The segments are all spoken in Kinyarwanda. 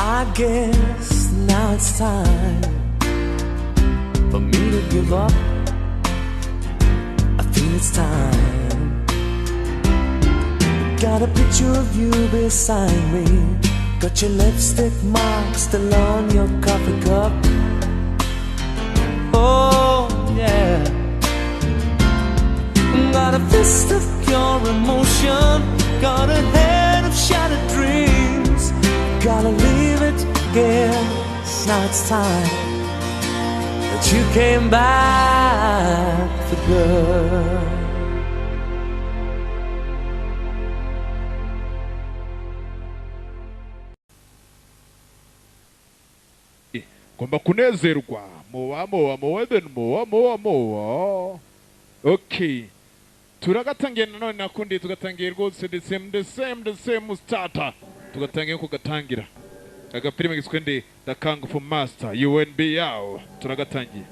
I guess now it's time for me to give up. I feel it's time. Got a picture of you beside me. Got your lipstick mark still on your coffee cup. Oh, yeah. Got a fist of pure emotion. Got a head of shattered dreams. Gotta leave it, guess now it's time that you came back for good. Ngomba kunezerwa mowa mowa mowa then mowa mowa mowa. Okay, turagatangiye nanone nakundi, tugatangiye rwose the same, the same, the same starter. Tugatangiye ko gatangira agafilime giswe nde? The Kung Fu Master UNB yao. Turagatangiye.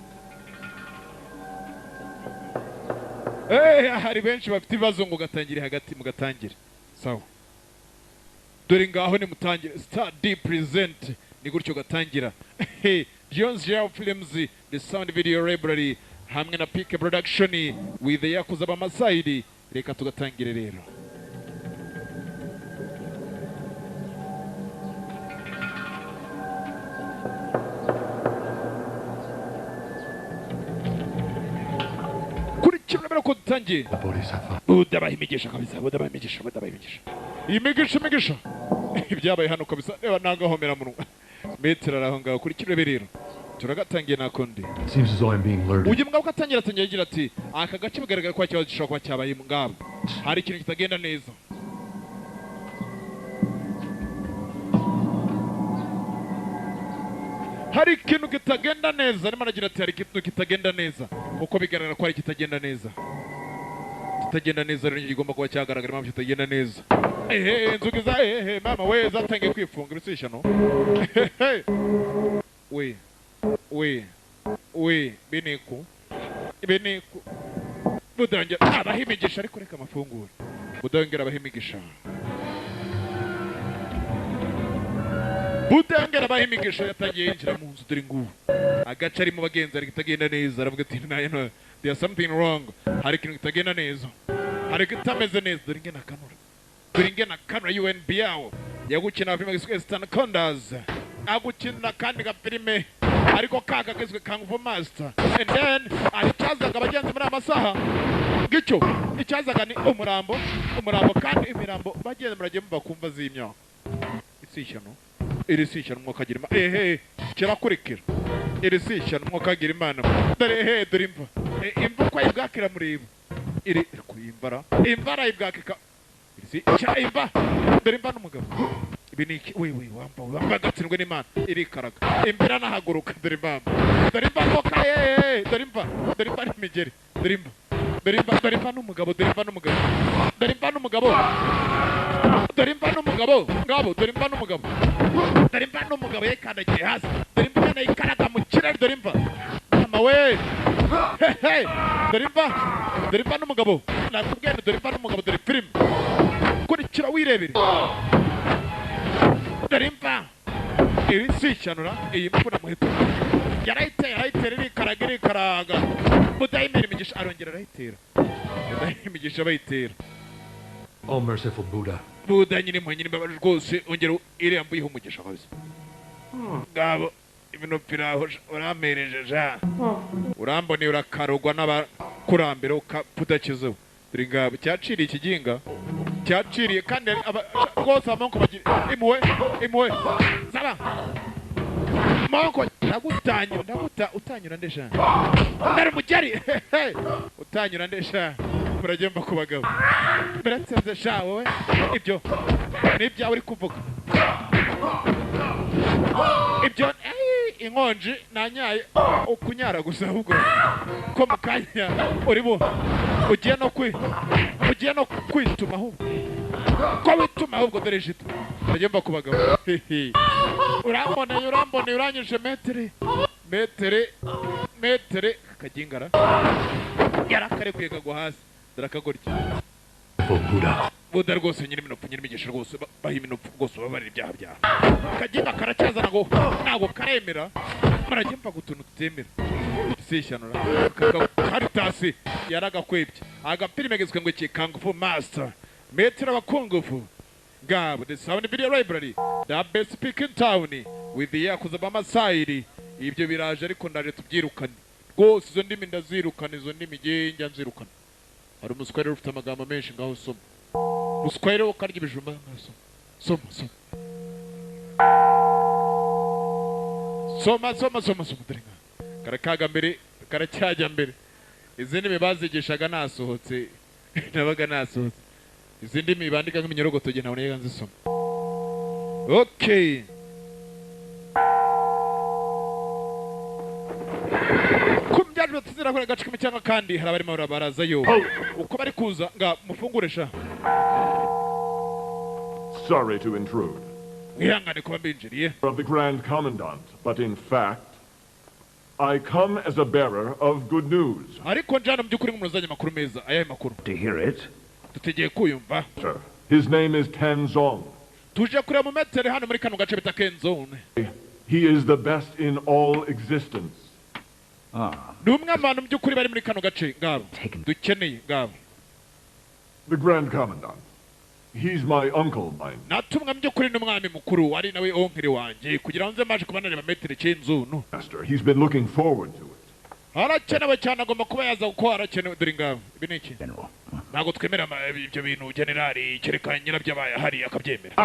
Hari benshi bafite ibibazo ngo gatangire hagati, mugatangire sawa. Dore ngaho ni mutangire. Star D present ni gutyo gatangira. Jones Jao Films, the sound video library hamwe na PK Production with the Yakuza Bamasaidi. Reka tugatangire rero. Kurikira ko dutangiye. Budabaha imigisha kabisa, budabaha imigisha, budabaha imigisha. Imigisha, imigisha. Ibyabaye hano kabisa, reba nagahomera munwa. Metero araho ngaho kurikira rero. Turagatangiye nakundi. Seems as though I'm being lured. Uyu mugabo atangira atangira agira ati aka gace bigaragara ko ikibazo gishobora kuba cyabaye ngabo. Hari ikintu kitagenda neza. Hari ikintu kitagenda neza. Arimo aragira ati hari ikintu kitagenda neza. Kuko bigaragara ko hari kitagenda neza. Kitagenda neza rero kigomba kuba cyagaragara impamvu kitagenda neza. Inzugi za mama we zatangiye kwifunga ibisishano. We we we biniku biniku. Budongera abahimigisha ariko reka amafunguro. Budongera abahimigisha. Budongera abahimigisha yatangiye yinjira mu nzu dore ngubu. Agace ari mu bagenzi ari kitagenda neza, aravuga ati nayo there something wrong. Hari ikintu kitagenda neza. Hari kitameze neza dore ngena kanura. Dore ngena kanura UNB yawo. Yagukina filime giswe Stan Condas. Agukina kandi gafilime ariko kaga giswe Kung Fu Master. And then aricazaga abagenzi muri amasaha. Gicyo icyazaga ni umurambo, umurambo kandi imirambo bagenzi muragiye mva kumva zimya. Isishyano. Iri sishyano mwakagira imana. Kirakurikira. Iri sishyano mwakagira imana. Dore dore imva. Imva kwa ibwakira muribo. Iri kuyimbara. Imvara ibwakika. Iri si imva. Dore imva n'umugabo. Ibi ni iki? We we wamba wamba gatsindwe n'Imana. Irikaraga. Imbera nahaguruka dore imva. Dore imva koka dore imva. Dore imva n'imigeri. Dore imva. Dore imva, dore imva n'umugabo, dore imva n'umugabo. Dore imva n'umugabo. Dore imva n'umugabo. Ngabo dore imva n'umugabo. Dore imva n'umugabo yekandagiye hasi. Dore imva nayikaraga mu kirere dore imva. Mama we. Dore imva. Dore imva n'umugabo. Nakubwiye dore imva n'umugabo dore film. Kurikira wirebere. Dore imva. Iri sishanura iyi mfuna muheto. Yarayitera arayitera irikaraga irikaraga. Budayimira imigisha arongera arayitera. Budayimigisha bayitera. Oh merciful Buddha. Buddha nyiri impuhwe nyiri imbabazi rwose ongera iriya mbuyihe umugisha kabisa. Ngabo ibintu piraho urampereje ja. Uramboneye urakarogwa n'abakurambere ukapudakizeho. Dore ngabo cyaciriye ikiginga. Cyaciriye kandi rwose amanko bagira impuhwe impuhwe. Zaba. Manko ndagutanyura ndaguta utanyura ndesha. Ndari mugeri. Utanyura ndesha. Muragenda ku bagabo. Biratsinze sha wowe. Ibyo nibyo uri kuvuga. Ibyo inkonji nanyaye ukunyara gusa ahubwo ko mukanya uri bo ugiye no kwi ugiye no kwituma ahubwo ko wituma ahubwo dore jito. Muragenda ku bagabo. Uramboneye uramboneye uranyije metere metere metere kagingara yarakarekwiye kagwa hasi. Dore akagoryi. Buda rwose nyiri iminopfu, nyiri imigisha rwose, baha iminopfu rwose, babarira ibyaha byawe. Kagenda karacyaza, ngo ntabwo karemera, barajya mva utuntu tutemera. Si ishyano karitasi yaragakwebye. Agafilime gizwe ngo iki? Kung Fu Master, Metero wa Kung Fu. Ngabo the Sound Video Library, the best pick in town with the Yakuza Bamasairi. Ibyo biraje, ariko ndaje tubyirukane rwose. Izo ndimi ndazirukana, izo ndimi njya nzirukana. Hari umuswahili ufite amagambo menshi. Ngaho soma, umuswahili ukarya ibijumba. Ngaho soma, soma, soma, soma, soma, soma, soma. Dore ngaho karakaga mbere, karacyajya mbere. Izi ndimi bazigishaga nasohotse, nabaga nasohotse. Izi ndimi bandika nk'iminyorogoto, jye ntabwo najyaga nzisoma. Okay, ku byaje batizera kuri agace kamwe cyangwa kandi hari abarimo barazayo. Uko bari kuza nga mufungure sha. Sorry to intrude. Mwihangane kuba mbinjiriye. Of the Grand Commandant, but in fact, I come as a bearer of good news. Ariko njyana mu by'ukuri nk'umuntu uzanye amakuru meza. Ayahe makuru? To hear it. Tutegeye kuyumva. Sir, his name is Tanzong. Tuje kureba mu metere hano muri kano gace bita Kenzone. He is the best in all existence. Ni umwe mu bantu mu by'ukuri bari muri kano gace ngabo dukeneye ngabo. The Grand Commandant. He's my uncle, my Natumwa mu by'ukuri n'umwami mukuru, ari nawe onkere wanjye, kugira ngo nze maje kuba nareba metere cy'inzunu. master. He's been looking forward to it. Harakenewe cyane, agomba kuba yaza kuko harakenewe. Dore ngabo, ibi ni iki? Ntabwo twemera ibyo bintu, generali, kereka nyirabyo abaye ahari akabyemera.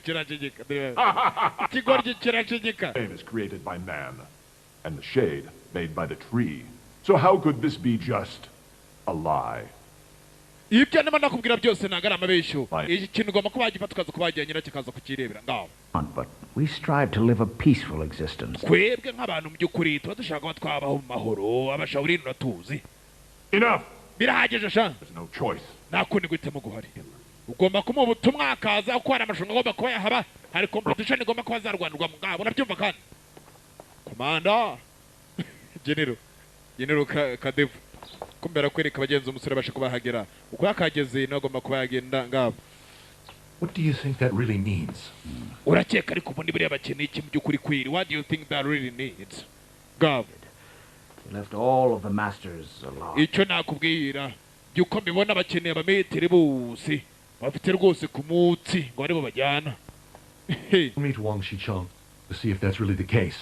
Kiracegeka, ikigoryi kiracegeka. Name is created by man, and the shade made by the tree. So how could this be just a lie? Ibyo ndimo ndakubwira byose ntabwo ari amabeshyo. Iki kintu ugomba kuba wagifata, ukaza kuba wagira nyiracyo, akaza kukirebera ngaho. But we strive to live a peaceful existence. Twebwe nk'abantu mu by'ukuri tuba dushaka kuba twabaho mu mahoro. Abashawurini uratuzi. Enough! Birahagije sha. There's no choice. Nta kundi guhitamo guhari, ugomba kumuha ubutumwa akaza, kuko hari amarushanwa agomba kuba yahaba, hari competition igomba kuba zarwanirwa mu ngabo. Urabyumva kandi komanda genero genero kadevu kumbera kwereka abagenzi umusore abasha kuba yahagera. Uko yakageze nawe agomba kuba yagenda ngabo. What do you think that really means? Urakeka ariko ubundi buriya bakeneye iki mu by'ukuri kwiri? What do you think that really needs? Ngabo. They left all of the masters alive. Icyo nakubwira by'uko mbibona, bakeneye abametero bose bafite rwose ku munsi ngo aribo bajyana. Meet Wang Shicheng to see if that's really the case.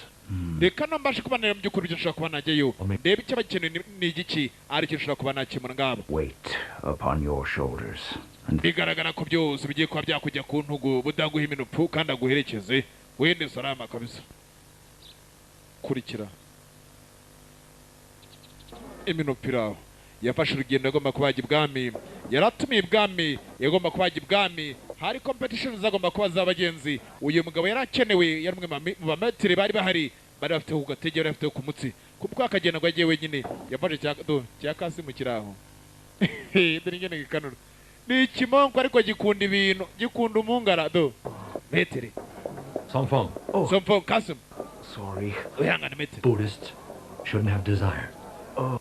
Reka no mbashe kuba mu by'ukuri ibyo nshobora kuba najyayo, ndebe icyo bakeneye ni igiki, aricyo nshobora kuba nakemura ngabo. Weight upon your shoulders. And Bigaragara ko byose bigiye kuba byakujya ku ntugu. Budaguha iminupfu kandi aguherekeze wende salama kabisa. Kurikira iminupfu iraho. Yafashe urugendo, agomba kuba yajya ibwami. Yaratumiye ibwami, yagomba kuba yajya ibwami. Hari competition zagomba kuba z'abagenzi. Uyu mugabo yari akenewe, yari umwe mu bametiri bari bahari, bari bafite ku gatege, bari bafite ku mutsi. Kubwo akagenda ngo agiye wenyine, yafashe cya do cya kasi mu kiraho. Dore ingene gikanura, ni ikimonko ariko gikunda ibintu, gikunda umungara. Do metere. Song Feng. Oh. Somfo Kasim. Sorry. Wihangane metere. Buddhists shouldn't have desire.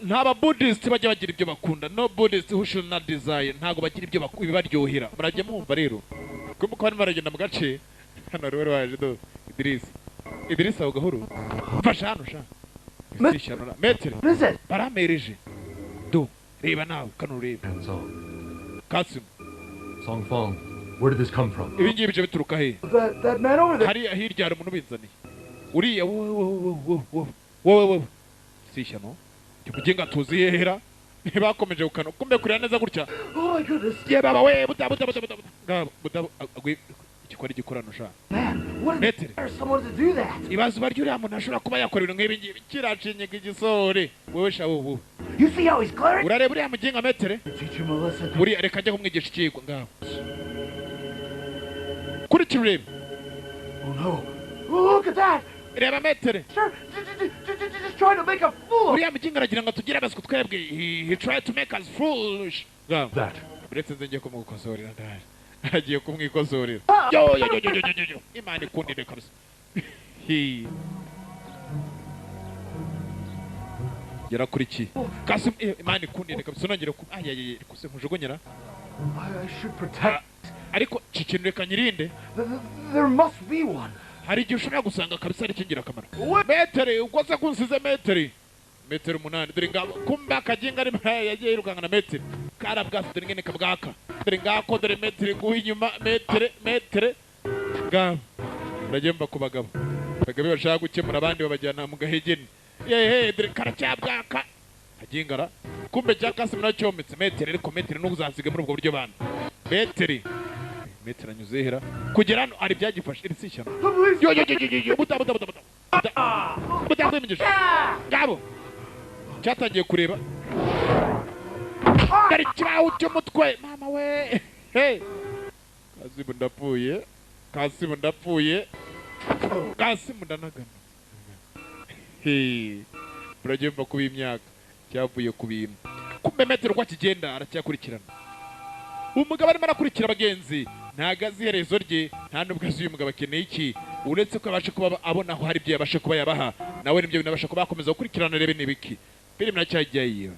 Nta ba Buddhist bajya bagira ibyo bakunda. No Buddhist who should not desire. Ntabwo bagira ibyo ibibaryohera. Murajya mwumva rero kuko barimo baragenda mu gace hano rero waje. Do Idris, Idris, aho gahoro, mfasha hano sha. Ishyano metere. What is it? Baramereje. Do reba nawe kano, urebe. Tanzong. Kasim. Song Feng, where did this come from? Ibi ngibi byo bituruka he? That man over there. Hariya hirya hari umuntu ubinzaniye, uriya wowe wowe wowe wowe wowe wowe. Si ishyano, muginga tuzi yehera ntibakomeje gukana kumbe kurira neza gutya. Oh my goodness. Ye baba we, buda buda buda buda ngabo buda agwi igikora igikorano sha. Man, what Metere. is someone to do that? Ibaze ubaryo uriya muntu ashobora kuba yakora ibintu nk'ibi ngibi. Kiracinyega igisore wewe sha wowe. You see how he's glaring? Urareba uriya muginga metere? Teach him a lesson. Buriya reka ajya kumwigisha ikigwa ngaho. Kurikira urebe. Oh no. Look at that. Reba metere. Sir, just trying to make a fool of Uriya muginga aragira ngo tugire abaswa twebwe. He tried to make us foolish ngaho. That. Uretse nze ngiye kumukosorera, ndaje agiye kumwikosorera. Yo yo yo yo yo yo yo, Imana ikundire kabisa. Hi. Yarakurikiye Kasim. Imana ikundire kabisa, unongere ku ayayay kuse nkujugunyira. I should protect. Ariko iki kintu reka nyirinde. There must be one. Hari igihe ushobora gusanga kabisa ari icy'ingirakamaro. Metero ubwo se kunsize metero metero 8 dore ngabo kumba akaginga ari yagiye yirukanka na metero karabwase dore ngene kabwaka dore ngako dore metero nguha inyuma metero metero ngabo urajyemba ku bagabo bagabe bashaka gukemura abandi babajyana mu gahegeni yehe dore karacyabwaka agingara kumbe cyakasi muracyometse metero ariko metero n'uzansiga muri ubwo buryo bana metero metero anyuzehera kugera hano ari byagifashe iri si ishyano yo yo yo yo buta buta buta buta buta kwimigisha ngabo cyatangiye kureba dore ikibaho cy'umutwe mama we hey Kasimu ndapfuye Kasimu ndapfuye Kasimu ndanagana hey buragemba kuba imyaka cyavuye ku bintu kumbe metero uko akigenda aracyakurikirana umugabo arimo arakurikira abagenzi ntago azi iherezo rye nta nubwo azi uyu mugabo akeneye iki uretse ko abasha kuba abona aho hari ibyo yabasha kuba yabaha nawe nibyo binabasha kuba yakomeza gukurikirana rebe n'ibiki filime nacyajyayo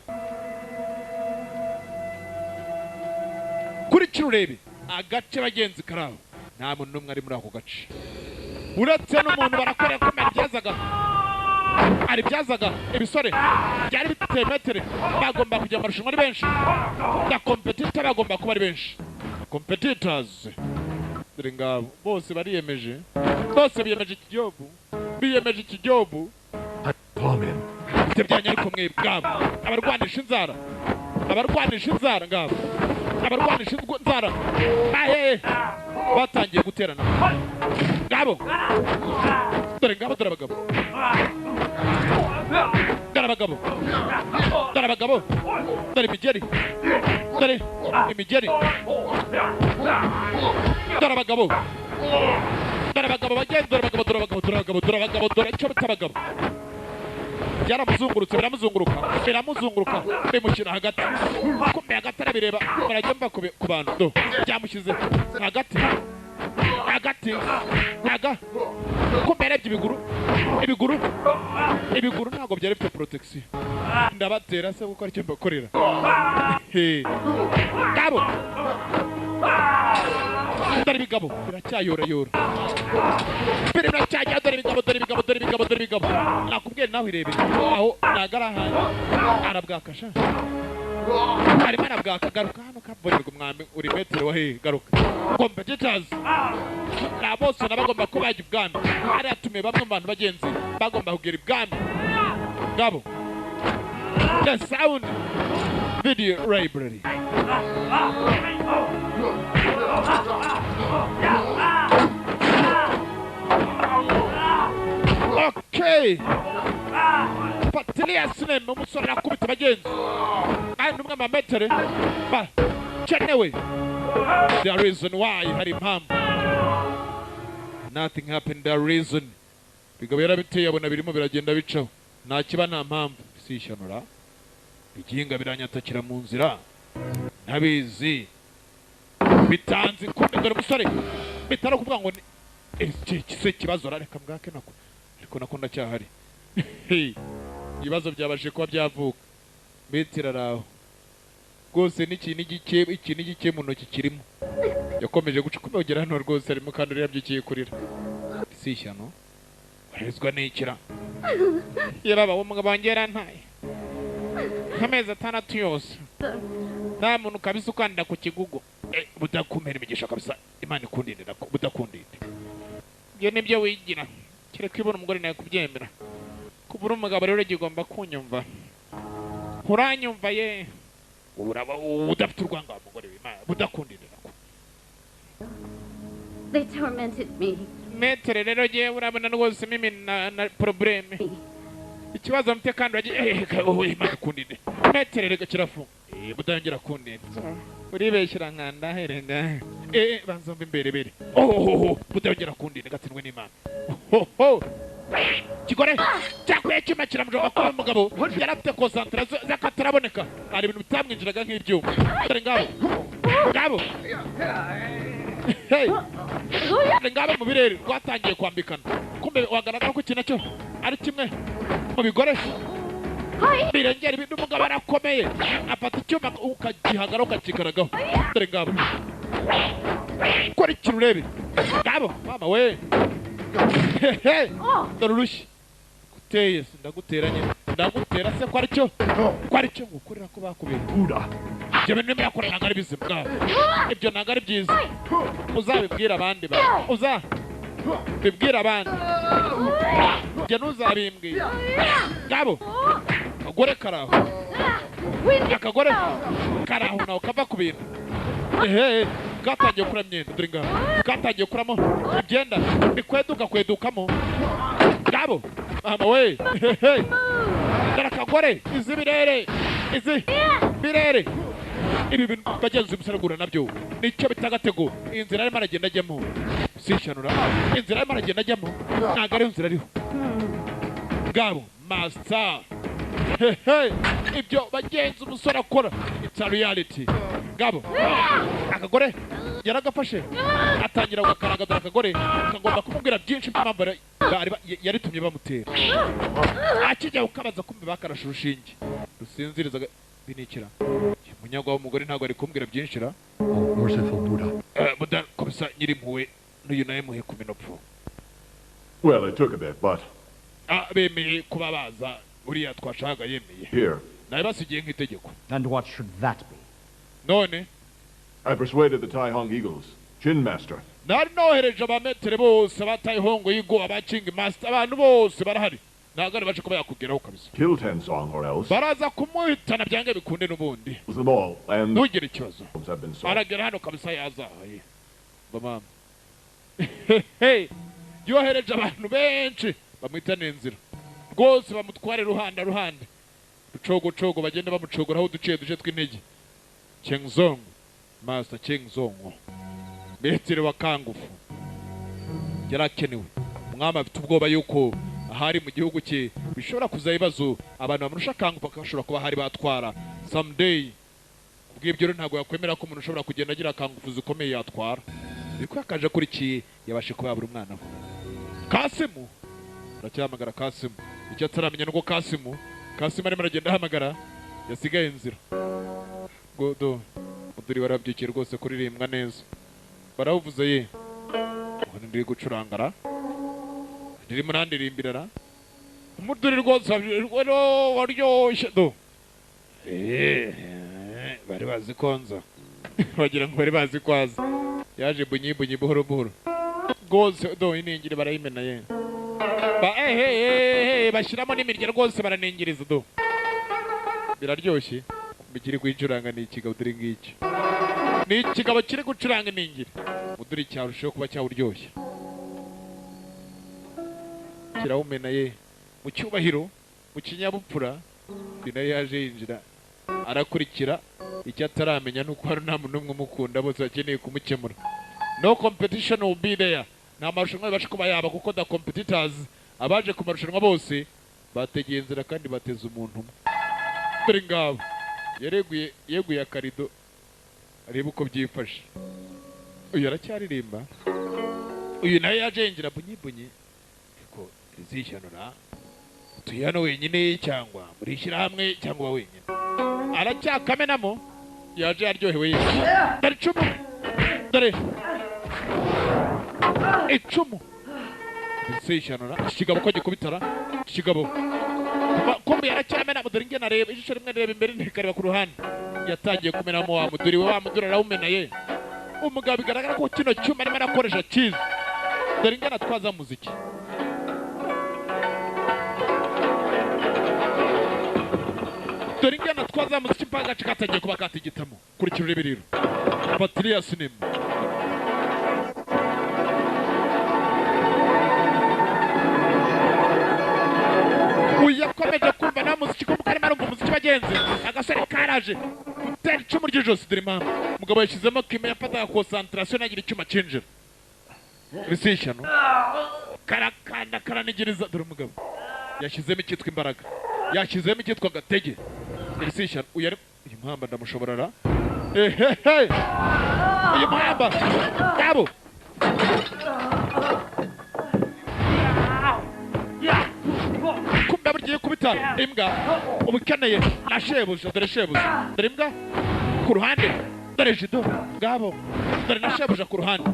kurikira urebe agace bagenzi karaho nta muntu n'umwe ari muri ako gace uretse n'umuntu barakorera ko byazaga ari byazaga ibisore byari biteye metero bagomba kujya amarushanwa ari benshi na competitor bagomba kuba ari benshi competitors dore ngabo bose bariyemeje bose biyemeje ikijobu biyemeje ikijobu byanya ariko mwe bwabo abarwanisha inzara abarwanisha inzara ngabo abarwanisha inzara bahe batangiye guterana ngabo dore ngabo dore abagabo dore abagabo dore abagabo dore imigeri dore imigeri dore abagabo dore abagabo bagenda dore abagabo dore abagabo dore abagabo dore abagabo dore icyo bita abagabo byaramuzungurutse biramuzunguruka biramuzunguruka bimushyira hagati kumbe hagati arabireba barajya mva ku bantu do byamushyize hagati hagati haga kumbe yarebye ibiguru ibiguru ibiguru ntabwo byari bifite protection ndabatera se kuko aricyo mbakorera ngabo dore ibigabo biracyayorayora biracyajya dore ibigabo dore ibigabo dore ibigabo dore ibigabo nakubwiye nawe irebere aho nagarahaye arabwakasha arimo arabwaka garuka hano kabonerwa umwami uri metero wa hehe garuka competitors na bose nabagomba kuba bajya ibwami ari atumiye bamwe mu bantu bagenzi bagomba kugera ibwami ngabo the sound video library okay Fatilia sinema umusore arakubita abagenzi kandi umwe mu metero bakenewe the reason why hari impamvu nothing happened the reason bigabo yarabiteye abona birimo biragenda bicaho nta kiba nta mpamvu sishanura igihinga biranyatakira mu nzira ntabizi bitanze kumbe dore umusore bitari kuvuga ngo iki se kibazo rareka mbwake nako ariko nako ndacyahari ibibazo byabashe kuba byavuka metero araho rwose n'ikintu gike ikintu gike mu ntoki kirimo yakomeje guca kumbe ugera hano rwose arimo kandi uriyabyukiye kurira si ishyano warezwa n'ikira yaraba umugabo wanjye yarantaye amezi 6 yose nta muntu kabisa ukandida ku kigugu budakumera imigisha kabisa Imana ikundinde nako budakundinde ibyo nibyo wigira kereka ibona umugore nawe kubyemera kubura umugabo rero gigomba kunyumva uranyumva ye uraba udafite urwanga wa mugore w'Imana budakundinde nako They tormented me. Metere rero je urabona rwose mimi na probleme ikibazo mfite kandi wagiye Imana ikundinde metere rega kirafunga budangera kundinde uribeshyira nkanda herenga banza mbe imbere bere oh budangera kundinde gatsindwe n'Imana ho kigore cyakuye cyuma kiramujoba ko umugabo yarafite concentration zakataraboneka ari ibintu bitamwinjiraga nk'ibyuma dore ngabo ngabo hey ngabo mu birere rwatangiye kwambikana kumbe wagaragara ko iki nacyo ari kimwe mu bigore Birengera ibintu, umugabo arakomeye, afata icyuma ukagihagara ukakikaragaho. Dore ngabo, kora ikintu urebe. Ngabo mama we, hehe, dore urushyi guteye se, ndagutera nyine, ndagutera se, ko aricyo ngukorera ko bakubera. Buddha. Ibyo bintu urimo urakora ntabwo ari bizima bwabo, ibyo ntabwo ari byiza. Uzabibwira abandi ba, uzabibwira abandi, ibyo ntuzabimbwira. Ngabo akagore karaho, akagore karaho nawe kava ku bintu. Ehe, katangiye gukura imyenda. Dore ngaho katangiye kuramo ibyenda bikweduka kwedukamo. Ngabo mama we, hehe, dore akagore. Izi birere, izi birere, ibi bintu bagenzi umusaragura nabyo nicyo bita agatego. Inzira arimo aragenda ajyamo sishanura, inzira arimo aragenda ajyamo ntabwo ariyo nzira ariho. Ngabo master, hehe, ibyo bagenzi umusore akora, it's a reality. Ngabo akagore yaragafashe atangira gukaraga. Dore akagore kagomba kumubwira byinshi impamvu yaritumye bamutera. Akijya ukabaza, kumbe bakarashe urushinge rusinziriza binikira umunyagwa w'umugore. Ntabwo ari kumbwira byinshi ra. Oh, merciful Buddha. Buddha kabisa, nyirimpuhwe, n'uyu nawe muhe ku minopfu. Well, it took a bit, but Bemeye kuba baza, uriya twashakaga yemeye. Here. Nawe basigiye nk'itegeko. And what should that be? None? I persuaded the Tai Hong Eagles, Chin Master, Nari nohereje abametere bose ba Tai Hong Eagle, abacingi master, abantu bose barahari, ntabwo ari baje kuba yakugeraho kabisa. Kill Tenzong or else Baraza kumuhitana byange bikunde n'ubundi. them all, and Ntugire ikibazo. have been solved. Aragera hano kabisa yazahaye. Mama, hey, yohereje abantu benshi bamwitanira inzira rwose, bamutware ruhanda ruhande, rucogocogo, bagende bamucogoraho uduce duce tw'intege. Chengzong Master, Chengzong metero wa kangufu yarakenewe. Umwami afite ubwoba yuko ahari mu gihugu cye bishobora kuza ibibazo, abantu bamurusha kangufu bakashobora kuba hari batwara someday. Kubw'ibyo rero ntabwo yakwemera ko umuntu ushobora kugenda agira kangufu zikomeye yatwara. Biko yakaje akurikiye yabashe kuba yabura umwana we Kasimu. Aracyahamagara Kasimu, icyo ataramenya nuko Kasimu arimo aragenda ahamagara yasigaye inzira. Godo muduri warabyukiye rwose kuririmbwa neza, barawuvuze ye, ubu ndiri gucurangara, ndirimo nandirimbira ra umuduri rwose waryoshye. Do bari bazi konza, bagira ngo bari bazi kwaza. Yaje bunyi bunyi, buhoro buhoro rwose. Do iningiri barayimena ye, ba ehe, bashyiramo n'imirya rwose, baraningiriza. Do biraryoshye. Kiri gucuranga ni ikigabo, dore ngiki ni ikigabo kiri gucuranga iningiri. Muduri cyarushaho kuba cyawuryoshye, kirawumena ye mu cyubahiro, mu kinyabupfura. Nayo yaje yinjira arakurikira. Icyo ataramenya ni uko hari nta muntu n'umwe umukunda, bose bakeneye kumukemura. No competition will be there, nta marushanwa bibasha kuba yaba, kuko the competitors, abaje ku marushanwa bose bategeye inzira kandi bateze umuntu umwe. Dore ngabo yareguye, yeguye akarido arebe uko byifashe. Uyu aracyaririmba, uyu nawe yaje yinjira bunyi bunyi. Ariko rizishanura utuye hano wenyine cyangwa muri ishyirahamwe cyangwa wenyine? Aracyakamenamo, yaje yaryohewe yewe. Dore icumu, dore icumu rizishanura. Ikigabo ko gikubitara ikigabo kumbe yaracyamena. Dore ingene areba, ijisho rimwe rireba imbere ntikareba ku ruhande. Yatangiye kumenamo wa muduri we, wa muduri arawumena ye. Umugabo bigaragara ko kino cyuma arimo arakoresha cyiza. Dore ingene atwaza muziki. Dore ingene atwaza muziki mpaka agace katangiye kuba katigitamo. Kurikira urebe rero Patria Cinema. Uyu yakomeje kumva nta muziki, kumva arimo arumva umuziki. Bagenzi, agasore karaje gutera icumu ry'ijosi. Dore impamvu umugabo yashyizemo kime, yafataga concentration agira icyuma cyinjira bisi ishyano, karakanda karanigiriza. Dore umugabo yashyizemo icyitwa imbaraga, yashyizemo icyitwa agatege. Bisi ishyano. Uyu ari uyu muhamba ndamushobora ra. Ehehe, uyu muhamba ngabo. Kumbe burya iyo ukubita bita imbwa ubukeneye na shebuja. Dore shebuja, dore imbwa ku ruhande, dore jido ngabo, dore na shebuja ku ruhande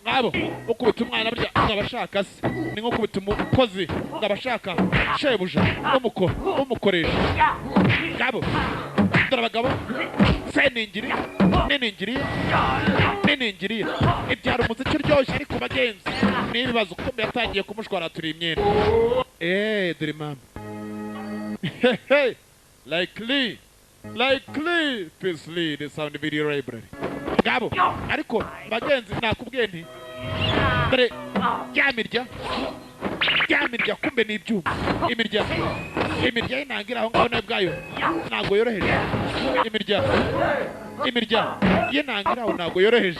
ngabo. Ukubita umwana burya ngabashaka se ni nko kubita umukozi, ngabashaka shebuja umukoresha ngabo. Dore abagabo seningiri niningiri niningiri, ibyara umuziki uryoshye ariko bagenzi n'ibibazo kuko yatangiye kumushwara turi imyenda. Dore mama likely likely peace lead the sound video library ngabo. Ariko bagenzi nakubwiye nti dore ryamirya ryamirya kumbe ni ibyuma imirya imirya inangira aho ngaho nayo bwayo ntago yoroheje. Imirya imirya y'inangira aho ntago yoroheje.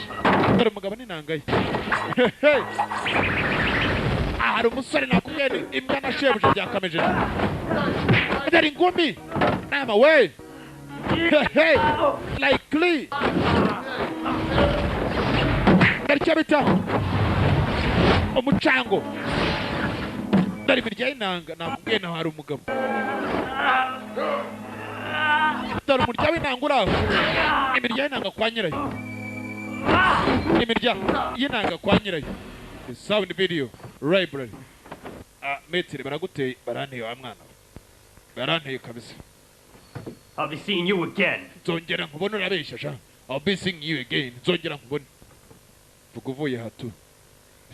Dore umugabo n'inangaye. Hari umusore nakubwiye nti imbwa na shebuja byakamejeje. Dore ingumi nama we likely. Dore icyo bita umucango. Dore imirya y'inanga nakubwiye naho hari umugabo. Dore umurya w'inanga uri aho. Imirya y'inanga kwa nyirayo. Imirya y'inanga kwa nyirayo. The sound video library. Metire baraguteye, baranteye wa mwana. Baranteye kabisa. I'll be seeing you again. Nzongera nkubone urabeshya sha. I'll be seeing you again. Nzongera nkubone. Vuga uvuye hatu.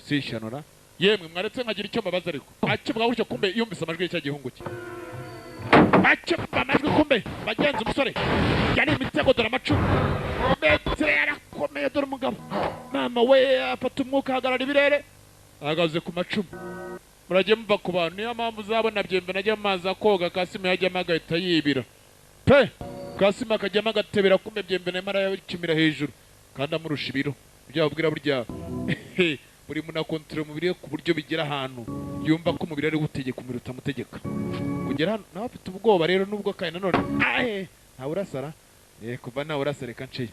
Sishanura. Yemwe mwaretse nkagira icyo mbabaza ariko. Akivuga gutyo kumbe yumvise amajwi y'icya gihungu cye. Akivuga amajwi kumbe bagenzi umusore yari imitego. Dore amacumu. Metire yarakomeye. Dore umugabo. Mama we afata umwuka ahagarara ibirere. Ahagaze ku macumu. Murajye muva ku bantu niyo mpamvu uzabona byembe najya amazi akoga Kasimu yajyamo agahita yibira. Pe Kasimu akajyamo agatebera kumbe byembe nayo arayakimira hejuru kandi amurusha ibiro. Ibyo babwira burya buri muntu akontorora umubiri we ku buryo bigera ahantu yumva ko umubiri ari gutegeka umubiri utamutegeka. Kugera hano nawe afite ubwoba rero nubwo kandi nanone ntawe urasara. Kuva nawe urasara reka nciye.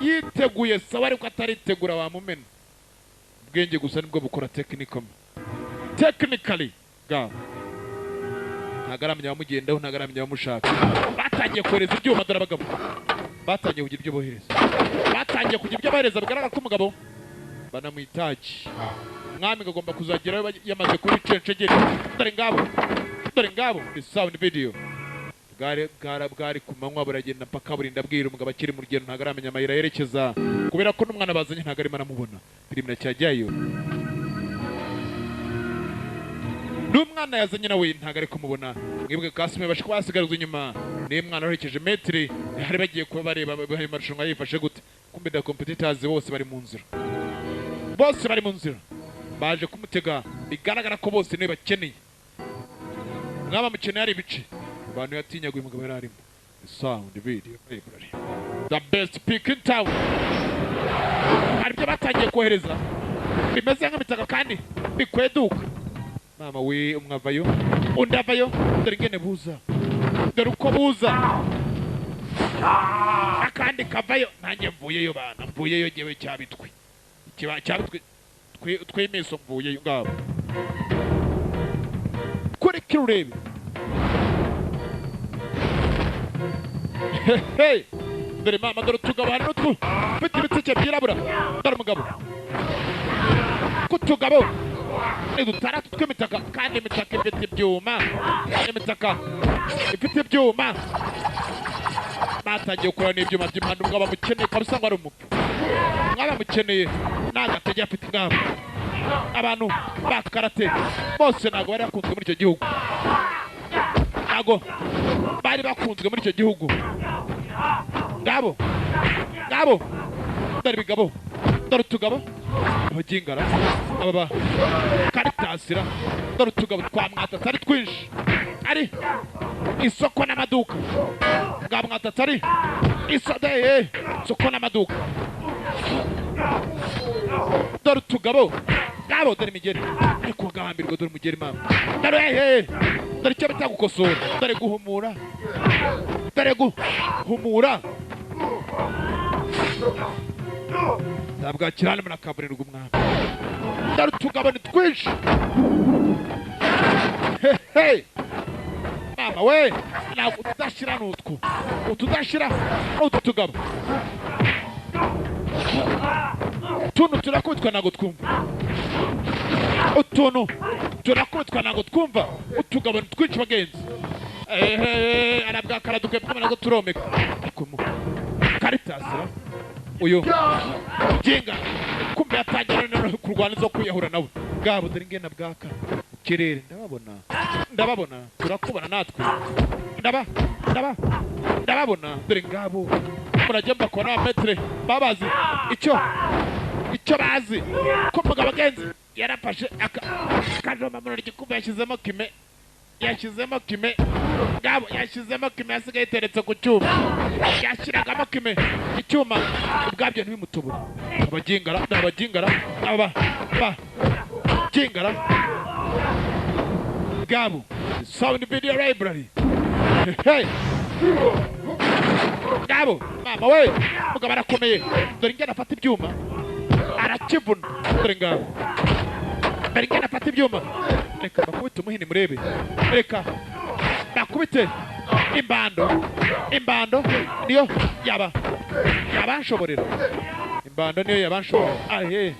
Yiteguye sawa ariko ataritegura wamumena. Ubwenge gusa nibwo bukora technically ga ntago aramenya abamugendaho, ntago aramenya abamushaka. Batangiye kohereza ibyuma. Dore abagabo batangiye kugira ibyo bohereza, batangiye kugira ibyo bohereza. Bigaragara ko umugabo banamwitaje umwami agomba kuzagerayo yamaze kuba icencegere. Dore ngabo, dore ngabo. The sound video bwari ku manywa buragenda mpaka burinda bwira. Umugabo akiri mu rugendo ntago aramenya amayira yerekeza kubera ko n'umwana bazanye ntago arimo aramubona. Filime iracyajyayo n'umwana yazanye nawe ntago ari kumubona. Mwibwe Kasimu bashika basigarizwa inyuma niyo mwana waherekeje metri hari bagiye kuba bareba ayo marushanwa yifashe gute. Kumbe da competitors bose bari mu nzira, bose bari mu nzira baje kumutega. Bigaragara ko bose niwe bakeneye. Mwaba mukeneye ari ibice abantu yatinyaguye umugabo yari arimo. Sound video library the best pick in town. Hari ibyo batangiye kohereza bimeze nk'imitaka kandi bikweduka. Mama we umwe avayo undi avayo. Dore ingene buza, dore uko buza. Akandi kavayo. Nanjye mvuyeyo bana, mvuyeyo jyewe cyabitwe cyabitwe twimiso mvuyeyo ngabo. Kuri kirurebe. Dore mama, dore utugabo hari n'utwo ufite ibitsike byirabura. Dore umugabo kutugabo ni dutandatu tw'imitaka kandi imitaka ifite ibyuma, imitaka ifite ibyuma. Batangiye gukora n'ibyuma by'impande. Umugabo amukeneye kabisa ngo ari umupfu. Mwaba mukeneye n'agatege afite ingamba. Abantu ba karate bose ntabwo bari bakunzwe muri icyo gihugu, ntabwo bari bakunzwe muri icyo gihugu. Ngabo ngabo, dore ibigabo, dore utugabo abagingara aba ba karitasira. Dore utugabo twa mwatatsi ari twinshi, ari isoko n'amaduka. Ngabo mwatatsi ari isoko n'amaduka. Dore utugabo ngabo, dore imigeri ariko gahambirwa. Dore umugeri mama, dore dore icyo bita gukosora, dore guhumura, dore guhumura. Ntabwo akirana murakaburirwa umwami. Dore utugabo ni twinshi. Hey mama we, ntabwo utudashyira n'utwo utudashyira n'utu tugabo utuntu turakubitwa ntabwo twumva, utuntu turakubitwa ntabwo twumva, utugabo twica bagenzi. Arabwakara dukwiye ntabwo turomeka karitasira uyu jinga kumbe yatangira kurwana zo kwiyahura nawe bwabo. Dore ingena bwaka kirere, ndababona ndababona, turakubona natwe, ndaba ndaba ndababona. Dore ngabo murajya mbakora metre babazi icyo bazi ko mugabo bagenzi yarafashe akajoma muri gikumbe yashyizemo kime, yashyizemo kime ngabo, yashyizemo kime yasigaye iteretse ku cyuma, yashyiragamo kime icyuma ubwabyo ntibimutubura. Abagingara abagingara aba ba gingara ngabo. Sound video library. Hey ngabo mama we, mugabo arakomeye. Dore ingena afata ibyuma arakivuna. Dore ngabo, dore ingena afata ibyuma. Reka bakubite umuhini murebe, reka bakubite imbando, imbando niyo yaba yabanshoborera, imbando niyo yabanshoborera. Ahe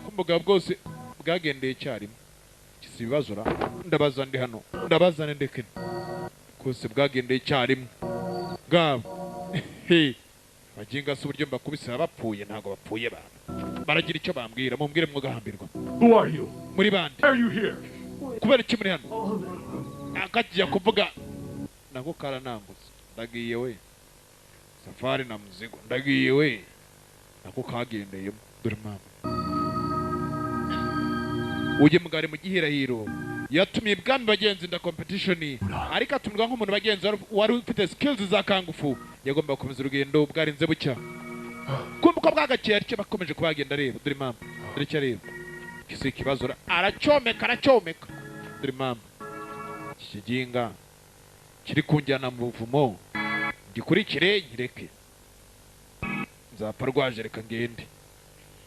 kumbuga bwose bwagendeye icyarimwe kisibazura. Ndabaza ndi hano, ndabaza ndeke kose bwagendeye icyarimwe ngabo. He baginga se uburyo mbakubise bapfuye, ntago bapfuye bana baragira icyo bambwira. Mumbwire mwugahambirwa. Who are you? Muri bande? Are you here? Kubera iki muri hano? Akagiye kuvuga nako karanangutse. Ndagiye we safari na muzigo, ndagiye we nako kagendeyemo. Dore mama ujye mugari mu gihirahiro yatumye ibwami bagenzi nda competition, ariko atumirwa nk'umuntu bagenzi wari ufite skills za kangufu. Yagomba gukomeza urugendo bwarinze bucya. Kumva uko bwagakeye aricyo bakomeje kubagenda areba. Dore mama, dore icyo areba kisi ikibazo, aracyomeka aracyomeka. Dore mama, iki kiginga kiri kunjyana mu buvumo, gikurikire nkireke nzapfa rwaje, reka ngende.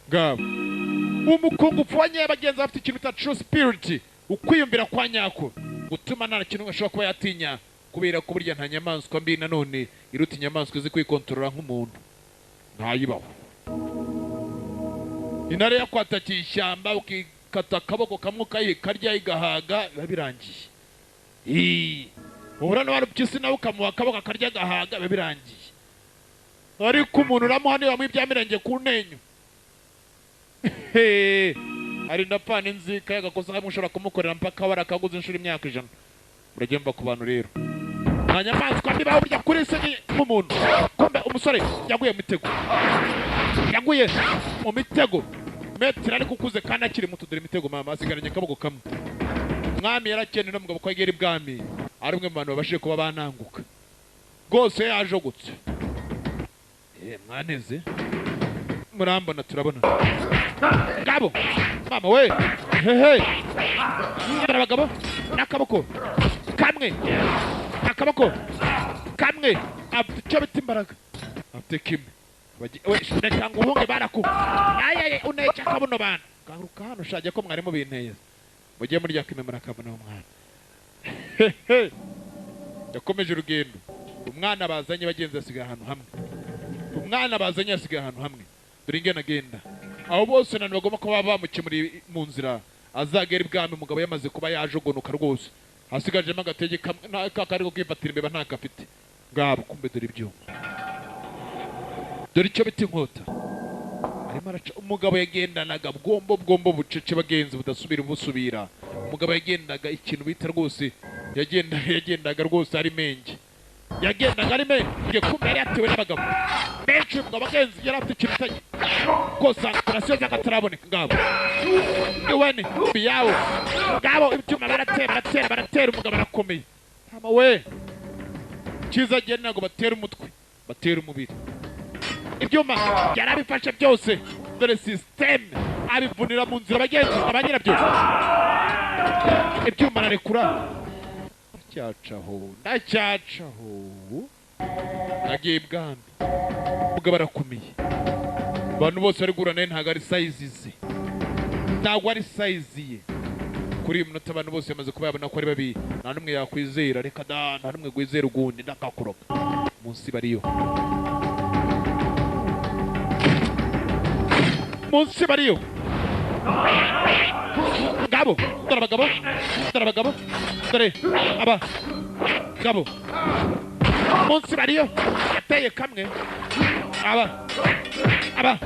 Ngabo umukungufu wa nyabagenzi afite ikintu bita true spirit, ukwiyumvira kwa nyako gutuma nta kintu ashobora kuba yatinya, kubera ko burya nta nyamaswa mbi nanone iruta inyamaswa izi kwikontorora nk'umuntu, ntayibaho. Intare yakwatakiye ishyamba ukikata akaboko kamwe ukayikarya igahaga biba birangiye. Uhura n'uwarupyisi nawe ukamuha akaboko akarya agahaga biba birangiye. Ariko umuntu uramuha niba mwibyamirenge ku ntenyo ari ndapfana inzika y'agakosa kamwe ushobora kumukorera mpaka warakaguze inshuro imyaka 100. Muragenda ku bantu rero nta nyamaswa mbi baho burya kuri se nk'umuntu. Kumbe umusore yaguye mu mitego, yaguye mu mitego metero ariko ukuze kandi akiri muto. Dore imitego mama, asigaranye akaboko kamwe. Umwami yarakene n'umugabo ko yagera ibwami ari umwe mu bantu babashije kuba bananguka rwose, yajogotse. Mwaneze murambona turabona ngabo mama we. Hehe abagabo n'akaboko kamwe, akaboko kamwe afite icyo bita imbaraga, afite kimwe. Reka ngo uhunge baraku ayaye uneca kabuno bana garuka hano shaje ko mwari mubinteye mujye murya kimwe murakabona umwana. Yakomeje urugendo, umwana bazanye bagenzi asigaye ahantu hamwe, umwana bazanye asigaye ahantu hamwe. Dore ingena agenda aho bose nani bagomba kuba bamukemuriye mu nzira azagera ibwami. Umugabo yamaze kuba yajogonuka rwose, hasigajemo agatege kamwe kariko kwifatira imbeba ntakafite. Ngabo kumbe dore ibyuma, dore icyo bita inkota. Arimo araca. Umugabo yagendanaga bwombo bwombo bucece bagenzi budasubira busubira. Umugabo yagendaga ikintu bita rwose, yagendaga rwose ari menge, yagendaga ari menge. Kumbe yari yatewe n'abagabo benshi. Umugabo bagenzi yari afite ikintu bita concentration z'akataraboneka. Ngabo iwane biyawo ngabo ibyuma baratera baratera baratera. Umugabo arakomeye mama we. Cyiza agenda ntabwo batera umutwe, batera umubiri. Ibyuma yarabifashe byose. Dore system abivunira mu nzira bagenzi abanyirabyo. Ibyuma ararekura, ndacyacaho ndacyacaho. Nagiye ibwami, umugabo arakomeye. Abantu bose bari guhura nawe ntabwo ari size ze, ntabwo ari size ye. Kuri uyu munota abantu bose bamaze kuba yabona ko ari babi, nta n'umwe yakwizera. Reka da, nta n'umwe gwizera ugundi ndakakuroga. Munsi bariyo, munsi bariyo ngabo. Dore abagabo, dore abagabo, dore aba gabo munsi bariyo. Yateye kamwe aba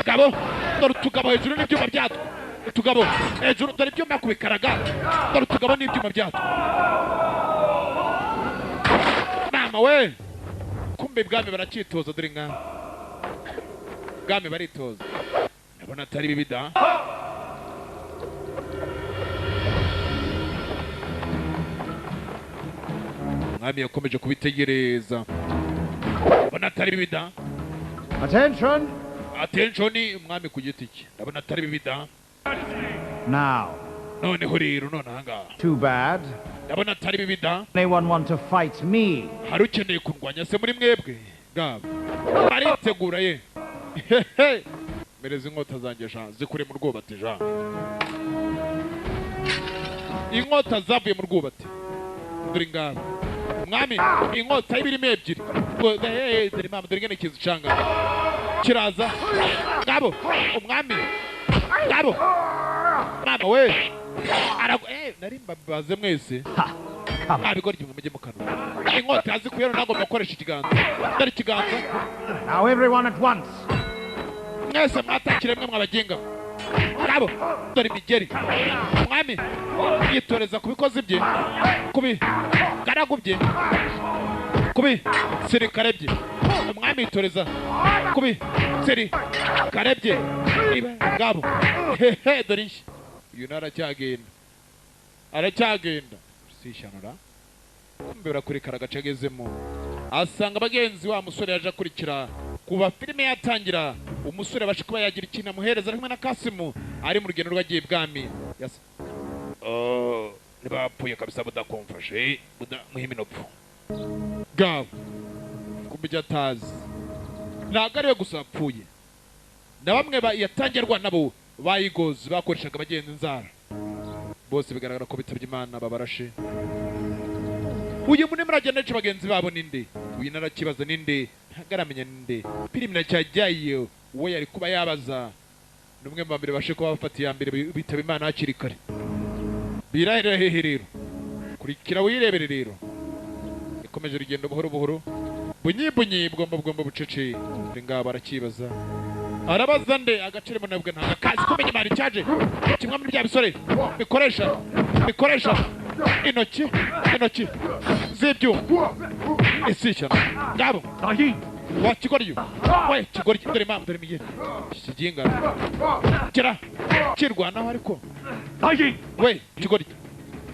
gabo. Dore utugabo hejuru n'ibyuma byatwo, utugabo hejuru, dore ibyuma kubikaraga, dore utugabo n'ibyuma byatwo. Mama we, kumbe ibwami baracyitoza. Dore nka bwami baritoza, ndabona atari bibi da. Umwami yakomeje kubitegereza, ndabona atari bibi da. Attention! Attention, umwami ku giti cye, ndabona atari bibi da. Now, noneho rero, none ahangaha too bad. Ndabona atari bibi da. Anyone want to fight me? Hari ukeneye kurwanya se muri mwebwe? Ngabo baritegura ye. Hehe, mereza inkota zanjye sha, zikure mu rwubati ja. Inkota zavuye mu rwubati, dore ngabo. Umwami inkota y'ibirimo ebyiri. Ngo, hey, dore mama, dore ngene ikizu canga kiraza. Ngabo umwami, ngabo mama we arago. Nari mbabaze mwese ntabigoryi mwe, mujye mu kanwa. Inkota yazikuye, nagomba gukoresha ikiganza. Dore ikiganza. Now everyone at once. Mwese mwatakire mwe mwabaginga. Ngabo dore imigeri. Umwami yitoreza ku bikozi bye, kubi garagu bye, kubi sirikare bye. Umwami yitoreza kubi sirikare bye. Iba ngabo, hehe, dore inshyi. Uyu naracyagenda, aracyagenda sishanura. Kumbe barakurikara agace agezemo, asanga bagenzi wa musore yaje akurikira kuva filime yatangira. Umusore abasha kuba yagira ikintu amuhereza, ari kumwe na Kasimu, ari mu rugendo rw'agiye ibwami. Oh, ntibapfuye kabisa, budakomfashe buda muhiminopfu gabo. Kumbe ibyo atazi, ntabwo ariwe gusa wapfuye, na bamwe yatangiye arwana nabo bayigozi bakoreshaga bagenzi inzara, bose bigaragara ko bitabye Imana, babarashe. Uyu munini muragenda yica bagenzi babo ninde? Uyu narakibaza ninde, ntabwo aramenya ninde. Filime iracyajyayo. Uwo yari kuba yabaza ni umwe mu ba mbere bashe kuba bafata iya mbere bitaba Imana hakiri kare. Birahera hehe rero? Kurikira wirebere rero. Yakomeje urugendo buhoro buhoro, bunyi bunyi, bwombo bwombo, bucece. Dore ngabo arakibaza, arabaza nde agaciro nabwo ntabwo akazi kumenya. Imana cyaje kimwe muri bya bisore bikoresha intoki z'ibyuma isishyano. Ngabo wa kigoryi we, kigoryi, dore mama, dore imigeri. Iki kiginga kira kirwanaho ariko. We kigoryi,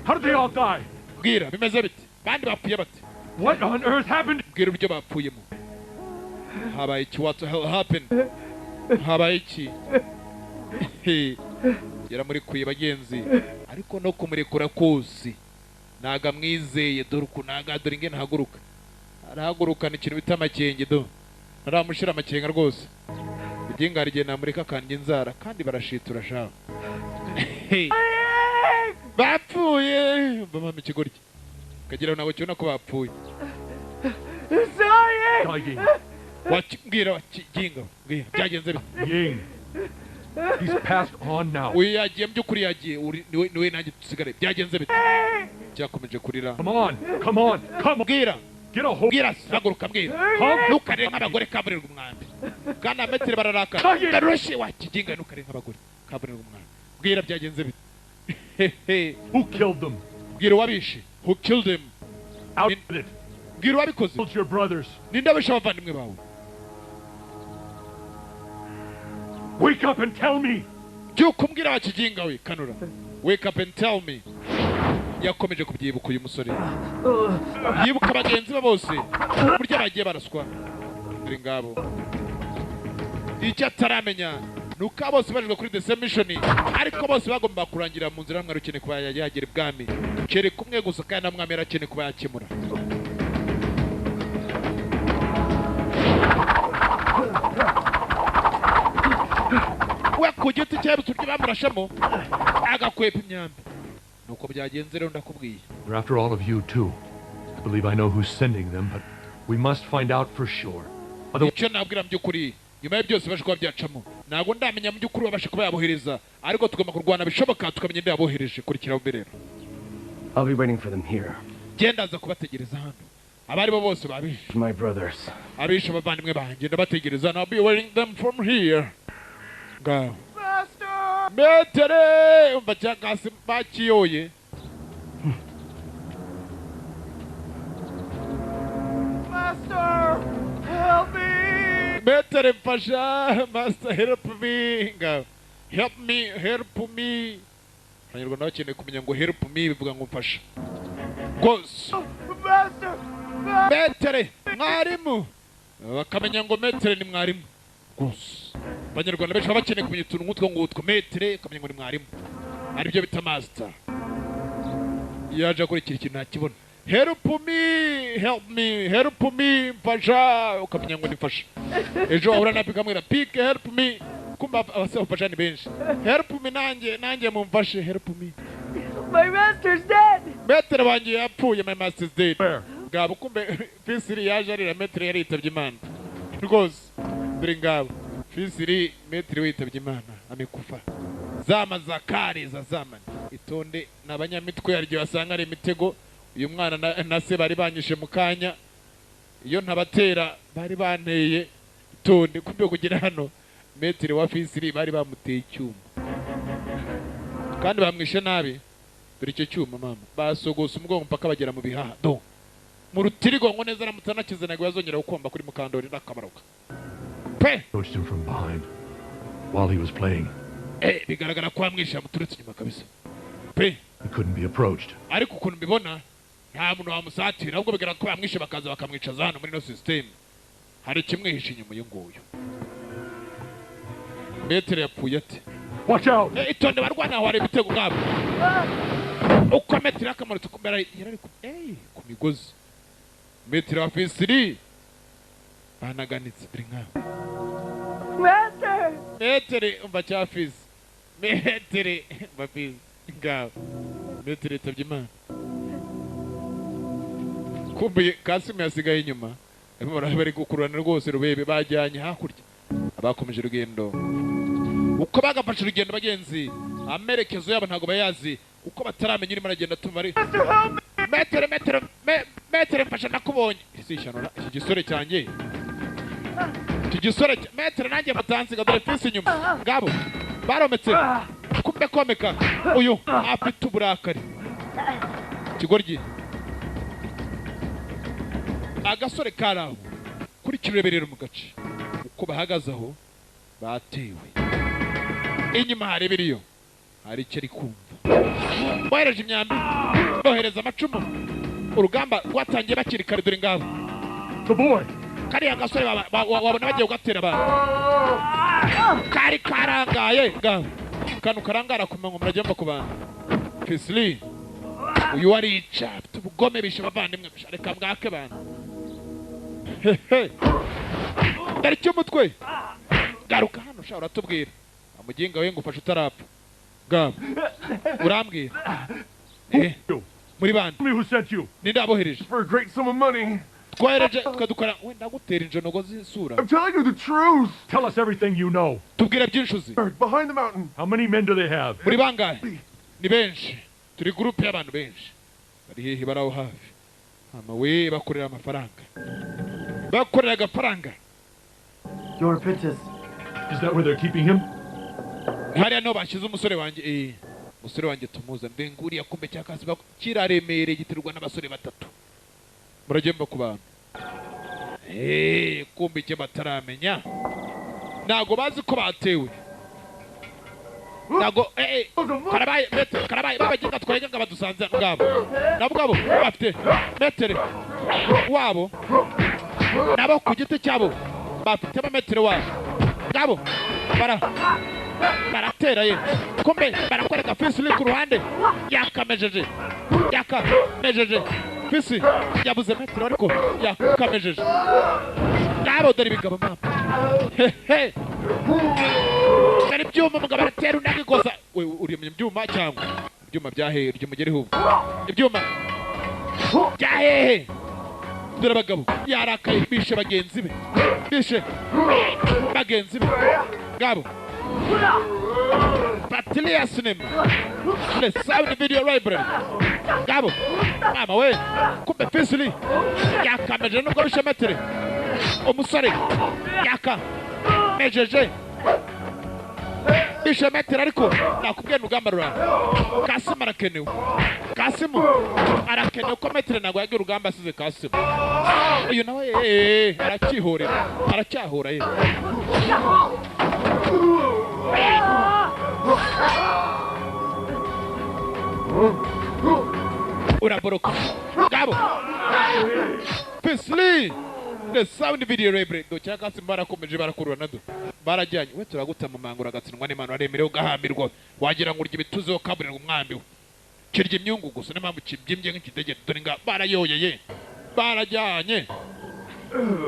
How did they all die? Bwira bimeze bite? Bandi bapfuye bate? What on earth happened? Bwira uburyo bapfuyemo. Habaye iki? What the hell happened? Habaye iki? He, yaramurekuye bagenzi, ariko no kumurekura kose ntago amwizeye. Dore ukuntu ntago, dore ingene ahaguruka, arahagurukana ikintu bita amakenge. Do ntaramushira amakenga rwose. Bugingo hari igihe namureka akandya inzara, kandi barashitura sha. He, bapfuye. Mva mama, ikigoryi kagira ntabwo kibona ko bapfuye. Dying. Wakibwira wakiginga, mbwira byagenze bite? Ying. He's passed on now. Uyu yagiye mu by'ukuri, yagiye. Niwe nanjye dusigare. Byagenze bite? Cyakomeje kurira. Come on. Come on. Come on. Mbwira. Get a hold. Mbwira, haguruka, mbwira. Ntukarire nk'abagore, kaburirwa umwambi. Kandi ametero bararakara. Ndarushye wakiginga, ntukarire nk'abagore, kaburirwa umwambi. Mbwira byagenze bite? Hehe. Who killed them? Mbwira uwabishe. Who killed him? Out with it. Mbwira uwabikoze. Killed your brothers. Ninde wishe abavandimwe bawe? Wake up and tell me. Byuka umbwira wakiginga we, kanura. Wake up and tell me. Yakomeje kubyibuka uyu musore, yibuka bagenzi be bose uburyo bagiye baraswa. Dore ngabo. Icyo ataramenya ni uko abo bose bajejwe kuri the same mission, ariko bose bagomba kurangira mu nzira. Hamwe ukeneye kuba yagera ibwami kereka umwe gusa, kandi na mwami yarakeneye kuba yakemura. We ku giti cye uturyo bamurashemo agakwepa imyambi. Nuko byagenze rero ndakubwiye. They're after all of you, too. I believe I know who's sending them, but we must find out for sure. Icyo nabwira mu by'ukuri, nyuma ya byose baje kuba byacamo, ntabwo ndamenya mu by'ukuri babasha kuba yabohereza, ariko tugomba kurwana bishoboka tukamenya nde yabohereje. Kurikira rero. I'll be waiting for them here. Genda aza kubategereza hano, abari bo bose babishe. My brothers. Abishe abavandimwe banjye ndabategereza. I'll be waiting them from here. Ngaho metere umva cyakasi bakiyoye. Master, help me! Metere mfasha, master help me. Ngaho help me, help me. Abanyarwanda bakeneye kumenya ngo help me bivuga ngo mfasha rwose. Master! Metere mwarimu, bakamenya ngo metere ni mwarimu rwose. Abanyarwanda benshi baba bakeneye kumenya utuntu nk'utwo ngutwo. Metere ukamenya ngo ni mwarimu, aribyo bita master. Yaje akurikira ikintu ntakibona. Help me, help me, help me, mfasha, ukamenya ngo nifasha. Ejo wahura na pika mwira pike help me, kumba abasaba mfasha ni benshi. Help me nanjye, nanjye mumfashe, help me. My master's dead. Metere wanjye yapfuye, my master's dead. Ngabo kumbe Fisiri yaje arira, metere yaritabye Imana rwose. Dore ngabo Fisiri metere witabye Imana amekufa. Zama za kare za zamani itonde n'abanyamitwe yaryo basanga ari imitego. Uyu mwana na se bari banyishe mu kanya, iyo ntabatera bari banteye. Itonde kumbe kugira hano metere wa Fisiri bari bamuteye icyuma kandi bamwishe nabi. Dore icyo cyuma mama basogose umugongo mpaka bagera mu bihaha do mu rutirigongo neza, aramutanakize ntabwo yazongera gukomba kuri Mukandori n'akamaruka pe. Approached him from behind while he was playing. Bigaragara ko amwishe amuturutse inyuma kabisa pe. He couldn't be approached. Ariko ukuntu mbibona nta muntu wamusatira, ahubwo bigaragara ko bamwishe bakaza bakamwicaza hano muri no system. Hari kimwihishe inyuma uyu nguyu. Metere yapfuye ate? Watch out! Itonde barwana aho hari ibitego ngabo. Uko metere yakamanutse kumera yarari ku migozi. Metere wa Fisiri banaganitse dore nkabo. Master! Metere umva cya Fisi. Metere umva Fisi ngabo. Metere yitabye Imana. Kumbe Kasimu yasigaye inyuma. Barimo bari gukururana rwose rubebe bajyanye hakurya. Abakomeje urugendo. Uko bagafashe urugendo bagenzi, amerekezo yabo ntago bayazi kuko bataramenya urimo aragenda atuma ari. Metere metere metere mfasha nakubonye. Ese ishyano iki gisore cyanjye. Iki gisore metere nanjye batansiga dore Fisi inyuma. Ngabo barometse kumbe komeka uyu afite uburakari. Kigoryi agasore karaho kuri kireberera mu gace uko bahagaze aho batewe. Inyuma hari biriyo hari icyo ari kumva. Bohereje imyambi, bohereza amacumu. Urugamba rwatangiye bakiri kare dore ngabo. The boy. Kariya gasore wabona bagiye kugatera abantu. Kari karangaye ngabo. Kanu karangara ku manywa murajya mva ku bantu. Fisli uyu arica afite ubugome bishe abavandimwe, reka mwake bantu. Dore cy'umutwe. Garuka hano sha uratubwira. Amuginga we ngufasha utarapfa. Ngabo urambwira. Muri bande. Who sent you? Ninde abohereje? For a great sum of money. Twohereje tukadukora wenda gutera injonogo z'isura. I'm telling you the truth. Tell us everything you know. Tubwira byinshi uzi. Behind the mountain. How many men do they have? Muri bangahe? Ni benshi. Turi group y'abantu benshi. Bari hehe? Baraho hafi. Mama we bakorera amafaranga. Bakorera agafaranga. Your apprentice. Is that where they're keeping him? Hariya niho bashyize umusore wanjye. Umusore wanjye tumuza ndenguriya kumbe cyakasi kiraremereye giterwa n'abasore batatu. Muragenda ku bantu. Kumbe icyo bataramenya. Ntago bazi ko batewe. Ntago karabaye metere karabaye babaginga twarenga badusanze ngabo. Nabo ngabo bafite metere wabo. Nabo ku giti cyabo bafite amametero wabo. Ngabo baratera ye. Kumbe barakwereka Fisi uri ku ruhande. Yakamejeje. Yakamejeje. Fisi yabuze metero ariko yakamejeje. Ngabo dore ibigabo mama. Hehe. Dore ibyuma, umugabo aratera undi akikoza. We, uri mu byuma cyangwa ibyuma bya hehe? Urya umugeri hubwo ibyuma bya hehe? Dore abagabo yarakaye, bishe bagenzi be, bishe bagenzi be ngabo. Batilia Cinema, The Sound Video Library. Ngabo mama we, kumbe Fisili yakameje nubwo bishe metere umusore, yakamejeje bishe metere, ariko nakubwiye urugamba rurawe. Kasimu arakenewe, Kasimu arakenewe ko metere ntabwo yagira urugamba asize Kasimu. Uyu nawe aracyihorera, aracyahora ye. Uraboroka ngabo. Fisili, The Sound Video Library. Do cya Kasimu barakomeje barakurura nado barajyanye. We turaguta mu mangura agatsindwa n'Imana, waremerewe ugahambirwa, wagira ngo urya ibituzo kaburirwa umwambi we kirya imyungu gusa, niyo mpamvu kibyimbye nk'ikidege. Dore nga barayoyeye, barajyanye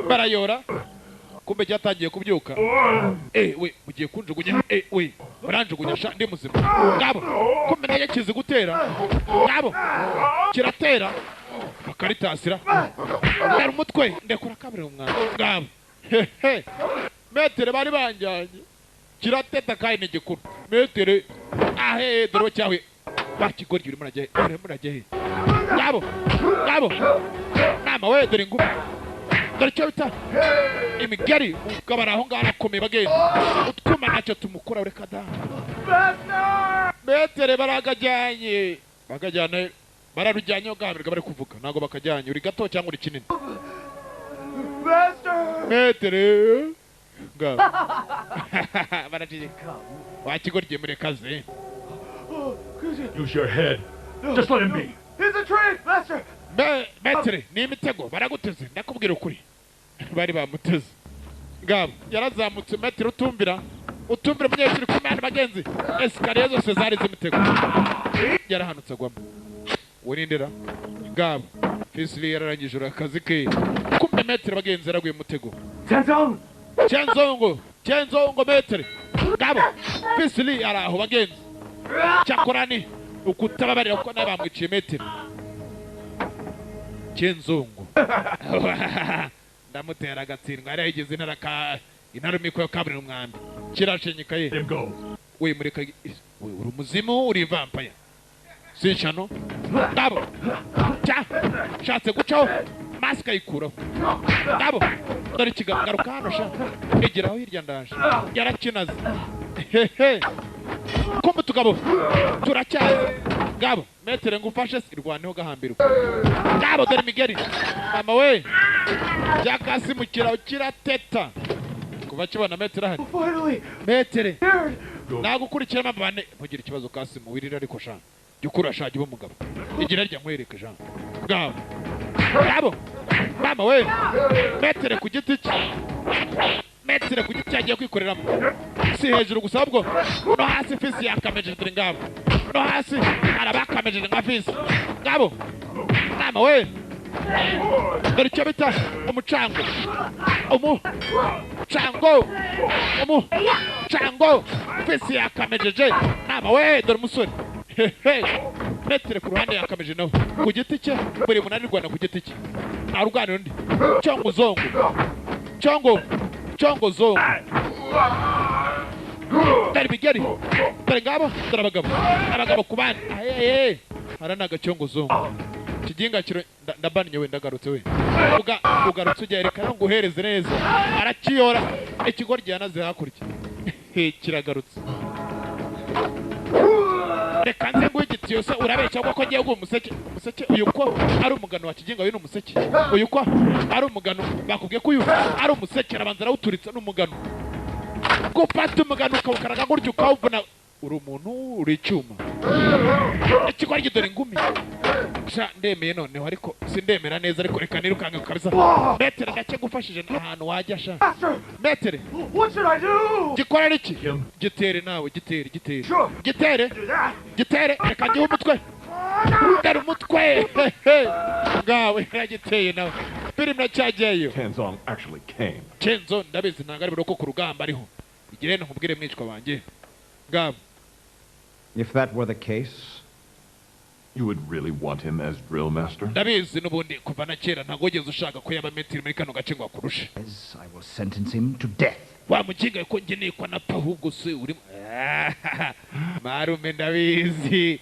barayora. Kumbe cyatangiye kubyuka. We mugiye kunjugunya, we muranjugunya sha, ndi muzima ngabo. Kumbe nayo kizi gutera ngabo, kiratera bakaritasira ndara umutwe ndekura kabiri umwana ngabo. Hehe, metere bari banjyanye kirateta kandi ni gikuru metere. Ahe dore cyawe bakigoryi, urimo urajya he? Urimo urajya he? Ngabo ngabo nama we, dore ingumi, dore icyo bita imigeri. Umugabo ari aho ngaho arakomeye bagenda, utwuma ntacyo tumukora, ureka da. Metere baragajyanye, bakajyana bararujyanye ugahamirwa bari kuvuga, ntabwo bakajyanye uri gato cyangwa uri kinini. Metere ngabo baraceceka, wakigoryi murekaze. Use your head. Just let him be. It's a trick, Master. Metere ni imitego baraguteze, ndakubwira ukuri. Bari bamuteze ngabo, yarazamutse metere utumvira, utumvira umunyeshuri ku mwana bagenzi. Esikariye zose zari z'imitego, yarahanutse agwamo. Wirindira ngabo. Fisili yararangije akazi ke. Kumbe metere bagenzi yaraguye mutego. Chenzongo, Chenzongo, Chenzongo metere ngabo. Fisili araho bagenzi, cyakora ni ukutababarira kuko nawe bamwiciye metere. Chenzongo ndamutera agatsindwa, yari yigeze intara ka intarumiko yo kabiri umwambi kirashenyika ye. We mureka we, uri umuzimu, uri vampire sinshano ngabo. Cya shatse gucaho masika ayikuraho ngabo. Dore ikigaruka hano sha, egeraho hirya ndaje, yarakinaze. Hehe, kumbe tugabo turacyaza ngabo. Metere ngufashe irwaneho gahambirwa ngabo. Dore imigeri mama we, cya Kasimu kirateta kuva kibona metere ahari. Metere nagukurikira mama bane, ntugire ikibazo Kasimu wirira, ariko sha jya ukura sha, jya uba umugabo, igira rya nkwereke sha ngabo. Ngabo mama we, metere ku giti cye, metere ku giti cyagiye kwikoreramo, si hejuru gusa ahubwo no hasi. Fisi yakamejeje, dore ngabo no hasi arabakamejeje nka fisi ngabo. Mama we, dore icyo bita umucango, umucango, umucango. Fisi yakamejeje mama we, dore umusore. Hehe, metere ku ruhande yakameje nawe ku giti cye, buri muntu arirwana ku giti cye, ntarwanira undi. Cyongo zongo, cyongo, cyongo zongo. Dore imigeri, dore ngabo, dore abagabo, abagabo ku bandi. Ahehe, hara ni agacyongo zongo kiginga kiro. Ndabannye we, ndagarutse we, ugarutse ujya reka nguhereze neza. Arakiyora ikigoryi yanaze hakurya kiragarutse. Reka nze nguhe igitiyo se, urabeshya ko ngiye guha umuseke. Umuseke uyu ko ari umugano wa kiginga, uyu ni umuseke, uyu ko ari umugano, bakubwiye ko uyu ari umuseke, arabanza arawuturitsa n'umugano. Gufata umugano ukawukaraga gutyo ukawuvuna, uri umuntu uri icyuma. Ikigoryi dore ingumi sha, ndemeye noneho, ariko sindemera neza, ariko reka nirukanke kabisa. Metere gake gufashije ahantu wajya sha. Metere, what should I do? Gikorera iki? Gitere nawe, gitere, gitere, gitere, gitere. Reka ngihe umutwe, dore umutwe ngawe yaragiteye nawe. Filime cyagiyeyo. Tenzong actually came. Kenzo ndabizi ntabwo ari buroko ku rugamba ariho. Igire nkubwire mwicwa wanjye ngabo. If that were the case, you would really want him as drill master? Ndabizi n'ubundi kuva na kera ntabwo wigeze ushaka ko yaba metiri muri kano gace ngo akurushe. I will sentence him to death. Wa mukinga ko ngeneye ko napfa ahubwo se uri marume ndabizi.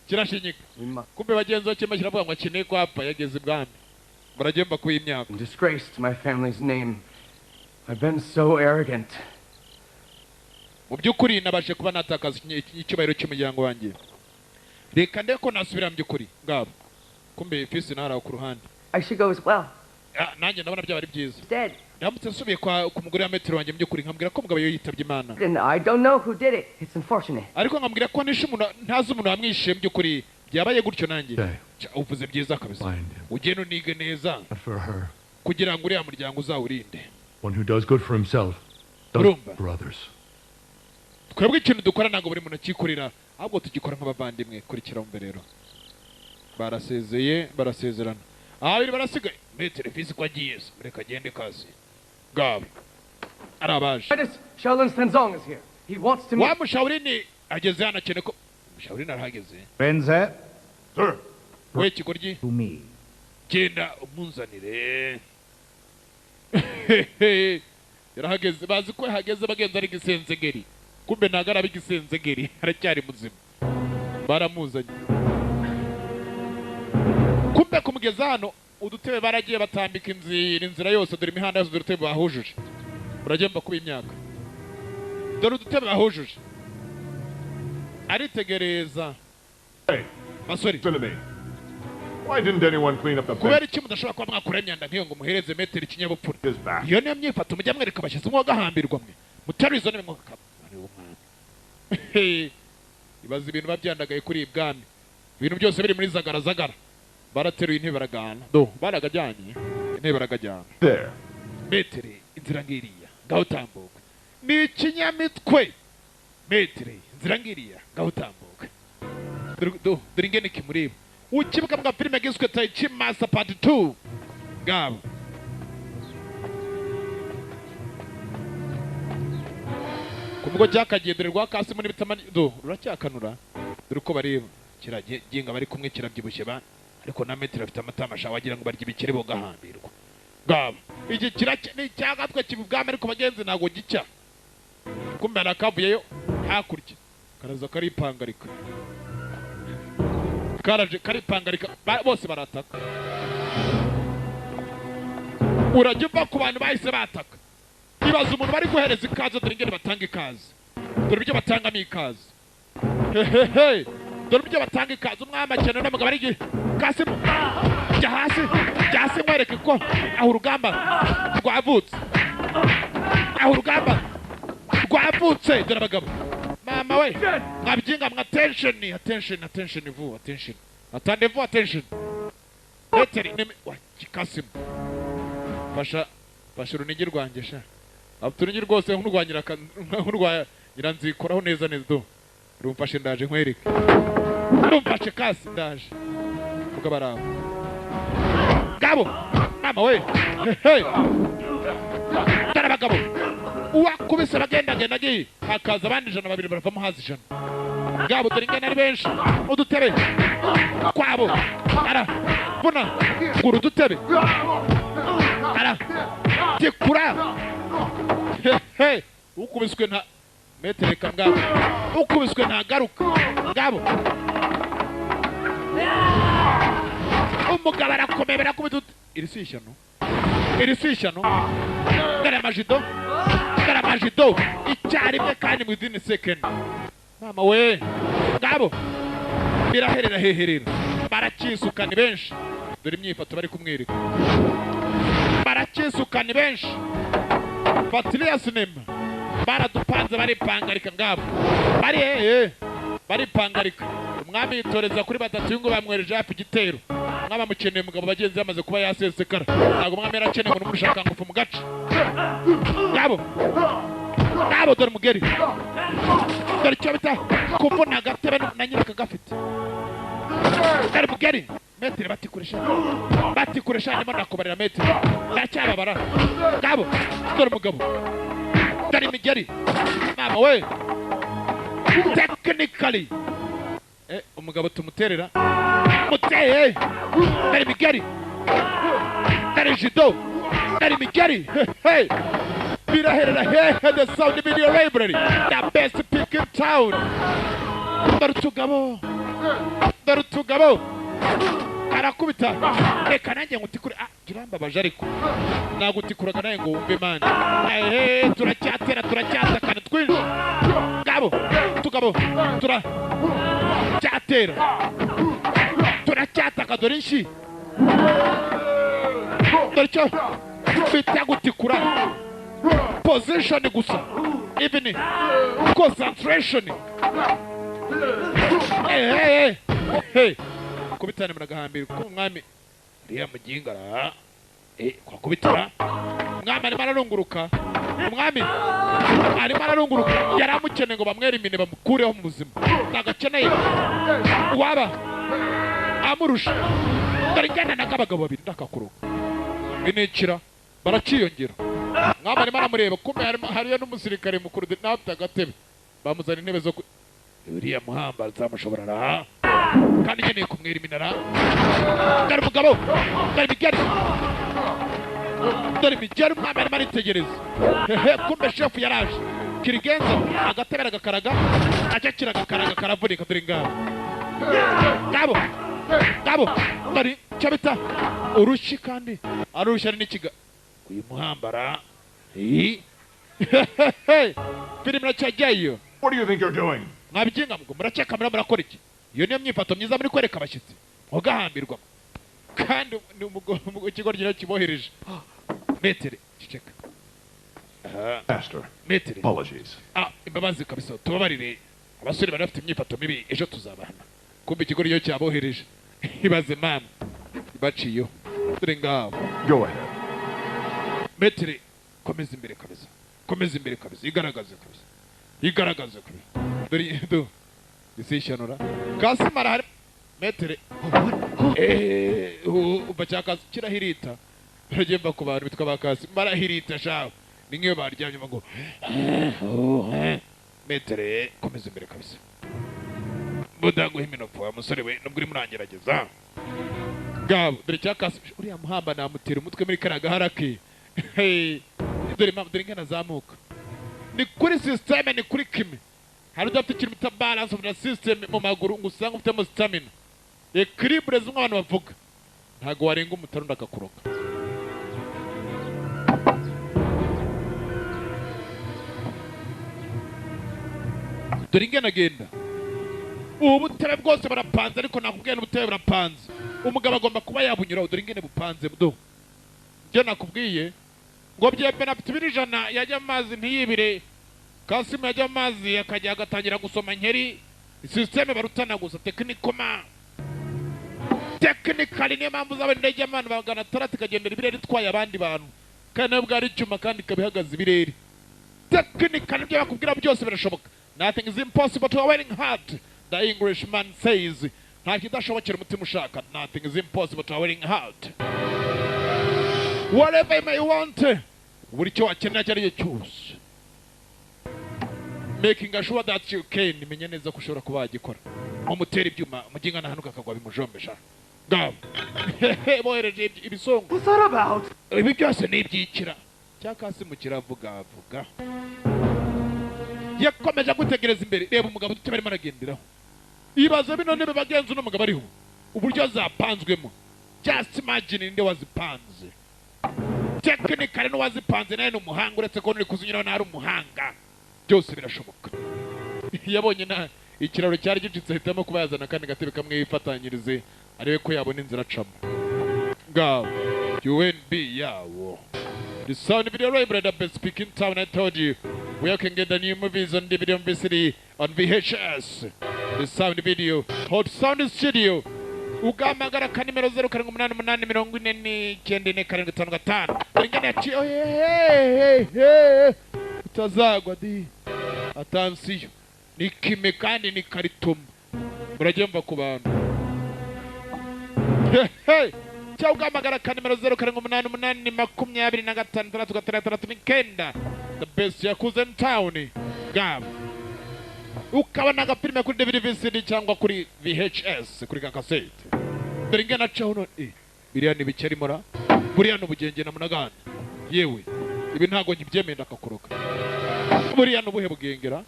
Kirashinyika. Kumbe bagenzi bakema kiravuga ngo akeneye ko apfa yageze ibwami. Baragenda ku imyaka. Disgraced my family's name. I've been so arrogant. Mu by'ukuri nabashe kuba natakaza icyubahiro cy'umuryango wanjye. Reka ndeko nasubira mu by'ukuri ngabo. Kumbe fisi nara ku ruhande. I should go as well. Nanjye ndabona byaba ari byiza. Ndamutse nsubiye kwa ku mugore wa metero wanjye mu by'ukuri nkambwira ko mugabo yitabye Imana. And I don't know who did it. It's unfortunate. Ariko nkambwira ko nishe umuntu ntazi umuntu wamwishe mu by'ukuri byabaye gutyo nanjye. Uvuze byiza kabisa. Ugende unige neza. Kugira ngo uriya muryango uzawurinde. One who does good for himself does for others. Twebwe ikintu dukora ntabwo buri muntu akikorera ahubwo tugikora nk'abavandimwe. Kurikira umbe rero. Barasezeye barasezerana. Abiri barasigaye. Muri televisi ko agiye se mureka agende kazi. Ngabo. Arabaje. Shaolin Tenzong is here. He wants to meet. Wa Mushawurini ageze hano akene ko Mushawurini arahageze. Renze. Sir. We kigoryi. To me. Genda umunzanire. Yarahageze bazi ko yahageze bagenza ari gisenzegeri. Kumbe nagara bigisenzegeri aracyari muzima. Baramuzanye. Kumbe kumugeza hano udutebe baragiye batambika inzira yose dore imihanda yose dore bahujuje. Uragenda kuba imyaka. Dore udutebe bahujuje. Aritegereza. Hey, basore. Why didn't anyone clean up the bench? Kubera iki mudashobora kuba mwakura imyanda nk'iyo ngo muhereze metero ikinyabupfura? Iyo niyo myifato mujya mwereka abashyitsi mwagahambirwa mwe. Mutarizo ni mwaka. Ibaza ibintu babyandagaye kuri ibwami. Ibintu byose biri muri zagara zagara. Barateruye intebe baragana. Do baragajyanye. Intebe baragajyana. There. Metero inzira ngiriya. Ngaho tambuka. Ni ikinyamitwe. Metero inzira ngiriya. Ngaho tambuka. Do dore ingene kimureba. Ukibuka mga filime giswe Tai Chi Master Part 2. Ngabo. Kumbugo cyakagendere rwa Kasimu n'ibitamani do ruracyakanura dore uko bareba kiraginga bari kumwe kirabyibushye ba ariko na metero afite amatama wagira ngo barye ibikere bo gahambirwa. Ngabo. Iki kiracya ni cyagatwe kibubwame ariko bagenzi nago gica. Kumbe arakavuyeyo hakurya. Karaza karipangarika. Karaje karipangarika bose barataka. Urajya uva ku bantu bahise bataka. Ibaza umuntu bari guhereza ikaze dore ingene batanga ikaze. Dore ibyo batangamo ikaze. Hehehe. Dore ibyo batanga ikaze umwami akene n'umugabo ari Kasimu. Jya hasi mwereke ko aho urugamba rwavutse. Aho urugamba rwavutse dore abagabo. Mama we mwabyinga mwa attention attention attention vu attention. Atande vu attention. Meteri neme wa Kasimu. Fasha urunigi rwanjye sha. Aturungi rwose nk'urwanyira nk'urwa nyiranzikoraho neza neza do. Rumfashe ndaje nkwereke. Rumfashe kasi ndaje. Vuga baraho. Gabo. Mama we. Hey. Dara bagabo. Uwakubise bagenda genda gi. Hakaza abandi 100 babiri baravamo hazi 100. Gabo dore ingene ari benshi. Udutebe. Kwabo. Ara. Vuna. Guru udutebe. Ara. Tikura. Hey, ukubiswe nta metereka ngabo. Ukubiswe nta garuka. Ngabo. Umugabo arakomeye barakubita. Iri si ishyano. Iri si ishyano. Dore amajido. Dore amajido. Icyarimwe kandi mu izindi second. Mama we. Ngabo. Biraherera heherera. Barakisukana benshi. Dore imyifato bari kumwereka. Barakisukana benshi. Fatiliya sinema. Baradupanze baripangarika ngabo. Bari hehe. Baripangarika. Umwami yitoreza kuri batatu ngo bamwereje hafi igitero. Mwaba mukeneye mugabo bagenzi bamaze kuba yasesekara. Ntabwo umwami yarakeneye ngo numushaka ngufu mu gace. Ngabo. Ngabo dore mugeri. Dore icyo bita kuvuna agatebe na nyiraka gafite. Dore mugeri. Metero batikuresha. Batikuresha ndimo nakubarira metero. Ndacyababara. Ngabo. Dore mugabo. Dore imigeri mama we, technically umugabo tumuterera muteye. Dore imigeri, dore judo, dore imigeri. Hey, biraherera hehe? The Sound Video Library, the best pick in town. Dore utugabo, dore utugabo, arakubita. Reka nanjye ngutikure. Ah, turambabaje, ariko nagutikuraga nawe ngo wumve mani. Ehe, turacyatera, turacyatakana twinshi. Ngabo tugabo, turacyatera, turacyataka. Dore inshi, dore icyo bita gutikura. Position gusa, even concentration. Eh eh, kubitana muragahambira kuko umwami uriya muginga ra kwakubitara. Umwami arimo ararunguruka, umwami arimo ararunguruka. Yari amukeneye ngo bamwere imine, bamukureho mu buzima. Ntabwo akeneye uwaba amurusha. Dore ingana n'akabagabo babiri ndakakuruka binikira baraciyongera. Umwami arimo aramureba, kumbe hariyo n'umusirikare mukuru nawe afite agatebe. Bamuzana intebe zo uriya muhamba nzamushobora ra, kandi nkeneye kumwera iminara. Dore umugabo, dore imigeri, dore imigeri. Umwami arimo aritegereza. Hehe, kumbe shefu yaraje kirigenza agatebe aragakaraga, acakira agakaraga karavunika. Dore ngabo, ngabo, ngabo, dore icyo bita urushyi, kandi arushya ari n'ikiga uyu muhambara. Filime iracyajyayo. What do you think you're doing? Mwabigenga ngo murakeka murakora iki? Iyo niyo myifato myiza muri kwereka abashyitsi? Mugahambirwa kandi ni ikigo ryo kibohereje. Metere, ceceka. Master. Metere. Apologies. Ah, imbabazi kabisa, tubabarire. Abasore bari bafite imyifato mibi, ejo tuzabahana. Kumbe ikigo ryo cyabohereje. Ibaze mama baciyeho. Dore ngaho. Go ahead. Metere, komeza imbere kabisa, komeza imbere kabisa, igaragaze kabisa, igaragaze kabisa. Dore do isishanura kasimara hari metere umva cyakazi kirahirita. Baragemba ku bantu bitwa bakasi marahirita shawe, ni nk'iyo baryamye ngo metere, komeza imbere kabisa. Budaguha iminopfo wa musore we, nubwo urimo urangerageza. Ngabo, dore cyakasi. Uriya muhamba namutera umutwe muri kariya gahara ke. Hey, dore impamvu, dore ingana azamuka. Ni kuri systeme, ni kuri kimi. Hari udafite ikintu bita balance of the system mu maguru, ngo usange ufitemo stamina, equilibre zimwe abantu bavuga. Ntabwo warenga umutaro ndakakuroka. Dore ingana agenda. Ubu butebe bwose barapanze, ariko nakubwiye n'ubutebe burapanze, umugabo agomba kuba yabunyuraho. Dore ingene bupanze do. Ibyo nakubwiye ngo byembe afite ibiro 100, yajya amazi ntiyibire. Kasimu yajya amazi akajya agatangira gusoma nkeri. Systeme barutana gusa technicoma, technically. Niyo mpamvu uzabona indege y'abantu 600 ikagendera ibirere itwaye abandi bantu, kandi nayo bwari icyuma kandi ikaba ihagaze ibirere. Technically ibyo bakubwira byose birashoboka. Nothing is impossible to a willing heart, the Englishman says. Nta kidashobokera umutima ushaka. Nothing is impossible to a willing heart. Whatever you may want, buri cyo wakenera icyo ari cyo cyose, making sure that you can, menye neza ko ushobora kuba wagikora. Mumutera ibyuma umuginga nahanuka akagwa bimujombesha. Ngabo bohereje ibisongo. What's that about? Ibi byose ni ibyikira cyakasi mu kiravuga avuga. Yakomeje gutegereza imbere. Reba umugabo utebe arimo aragenderaho. Ibaze bino ntebe bagenzi uno mugabo ariho, uburyo zapanzwemo. Just imagine ninde wazipanze. Technically n'uwazipanze nawe ni umuhanga, uretse ko nuri kuzinyuraho nawe ari umuhanga. Byose birashoboka. Yabonye na ikiraro cyari gicitse, ahitamo kuba yazana kandi gatebe kamwe yifatanyirize arebe ko yabona inzira acamo. Ngabo UNB yawo. The Sound Video Library, the best pick in town. I told you where you can get the new movies on DVD, on VCD, on VHS. The Sound Video Hot Sound Studio. Ugahamagara kanimero 0788 49 475. Ingana yaciye. Utazagwa di. Atansiyo ni kime kandi ni karituma. Murajya ku bantu. Cyangwa ugahamagara kanimero 0788 25 669. The best yakuza in town. Gab. Ukabona agafilime kuri DVD, VCD cyangwa kuri VHS, kuri kakasete. Dore ingana caho none. Biriya ni bikeri mora. Buriya ni ubugenge na munagana. Yewe. Ibi ntago nkibyemeye, ndakakoroka. Buriya ni ubuhe bugengera?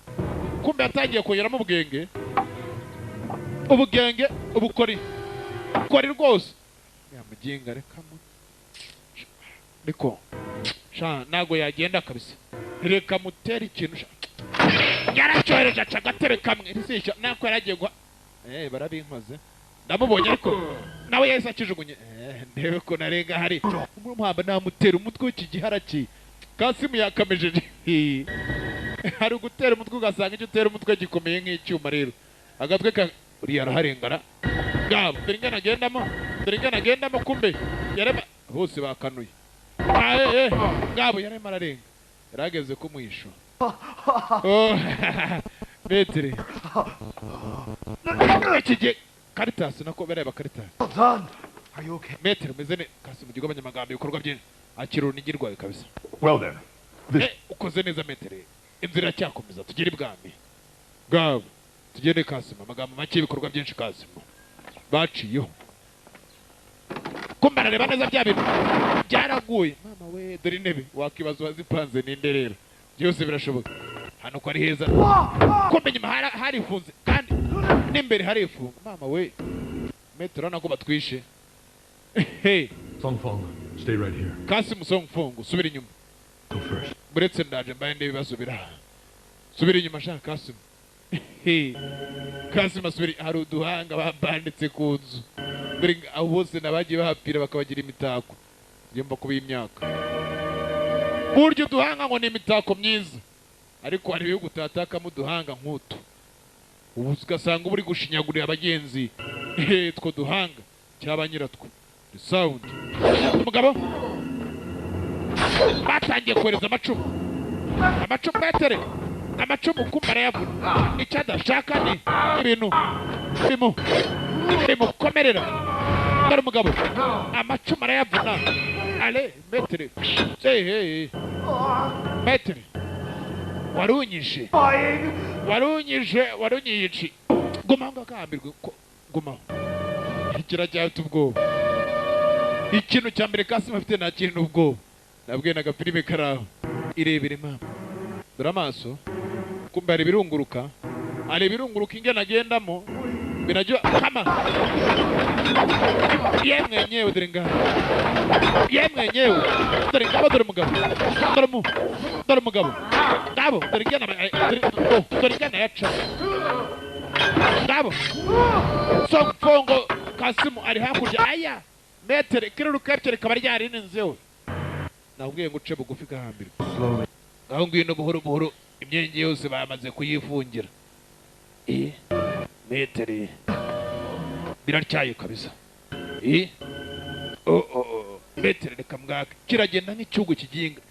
Kumbe yatangiye kongeramo ubugenge. Ubugenge ubukori. Kori rwose. Nyamuginga reka mu. Niko. Sha nago yagenda kabisa. Reka mutere ikintu sha. Yaracyohereje aca agatebe kamwe. Risisha nako yaragiye guha. Barabinkoze. Ndamubonye ariko nawe yahise akijugunye. Ndebe ko narenga hari. Umuhamba namutera umutwe w'iki giharaki. Kasimu yakamejeje. Hari gutera umutwe ugasanga icyo utera umutwe gikomeye nk'icyuma rero. Agatwe ka uriya araharengana. Gabo, dore ingana agendamo. Dore ingana agendamo kumbe. Yarema bose bakanuye. Gabo yarema ararenga. Yarageze ku mwisho. Oh, Metri. Iki Caritas nako bereba Caritas. Well done. Are you okay? Metri umeze ne Kasimu gigabanya amagambo ibikorwa byinshi. Akira urunigirwaye kabisa. Well then. This... Ukoze neza Metri. Inzira cyakomeza tugere ibwami. Gabo, tugende Kasimu amagambo make ibikorwa byinshi Kasimu. Baciyeho. Kumbe arareba neza bya bintu byaraguye. Mama we, dore intebe wakibaza wazipanze ninde rero. Byose birashoboka. Hano ko ari heza. Kumbe nyuma harifunze kandi n'imbere harifunga. Mama we, Metro urabona ko batwishe. Hey, Songfong, stay right here. Kasimu Songfong, subira inyuma. Go first. Buretse ndaje mbaye ndebe ibibazo biraha. Subira inyuma sha Kasimu. Hey. Kasimu asubira, hari uduhanga babanditse ku nzu. Dore abo bose nabagiye bahapira bakabagira imitako. Yumva kuba imyaka. Buryo uduhanga ngo ni imitako myiza. Ariko hari ibihugu utatakamo uduhanga nk'utu. Ubu ugasanga uba uri gushinyagurira abagenzi. Two duhanga cyaba nyiratwo. The sound. Umugabo batangiye kohereza amacumu. Amacumu metere. Amacumu kumara yavuna. Icyo adashaka ni ibintu bimukomerera. Dore umugabo amacumu arayavuna. Ale metere. Hey. Metere. Warunyije. Warunyije, warunyici. Guma ngakambirwe, guma. Ikiracyafite ubwoba. Ikintu cya mbere Kasimu afite nta kintu ubwoba. Nabwiye naga filime karaho. Irebere mama. Dore amaso. Kumbe hari ibirunguruka. Hari ibirunguruka ingena agendamo. Binajua kama. Yemwe nyewe dore ngaho. Yemwe nyewe. Dore ngabo, dore mugabo. Dore mu. Dore mugabo. Ngabo, dore ingena dore ingena yaca. Ngabo. Songfongo Kasimu ari hakurya aya. Metere kiruruka rikaba ryarinzeho. Nakubwiye ngo uce bugufi gahambirwa. Aho ngwino buhoro buhoro imyenge yose bamaze kuyifungira. Metere biraryaye kabisa. Metere reka mwaka kiragenda nk'icyugu kiginga.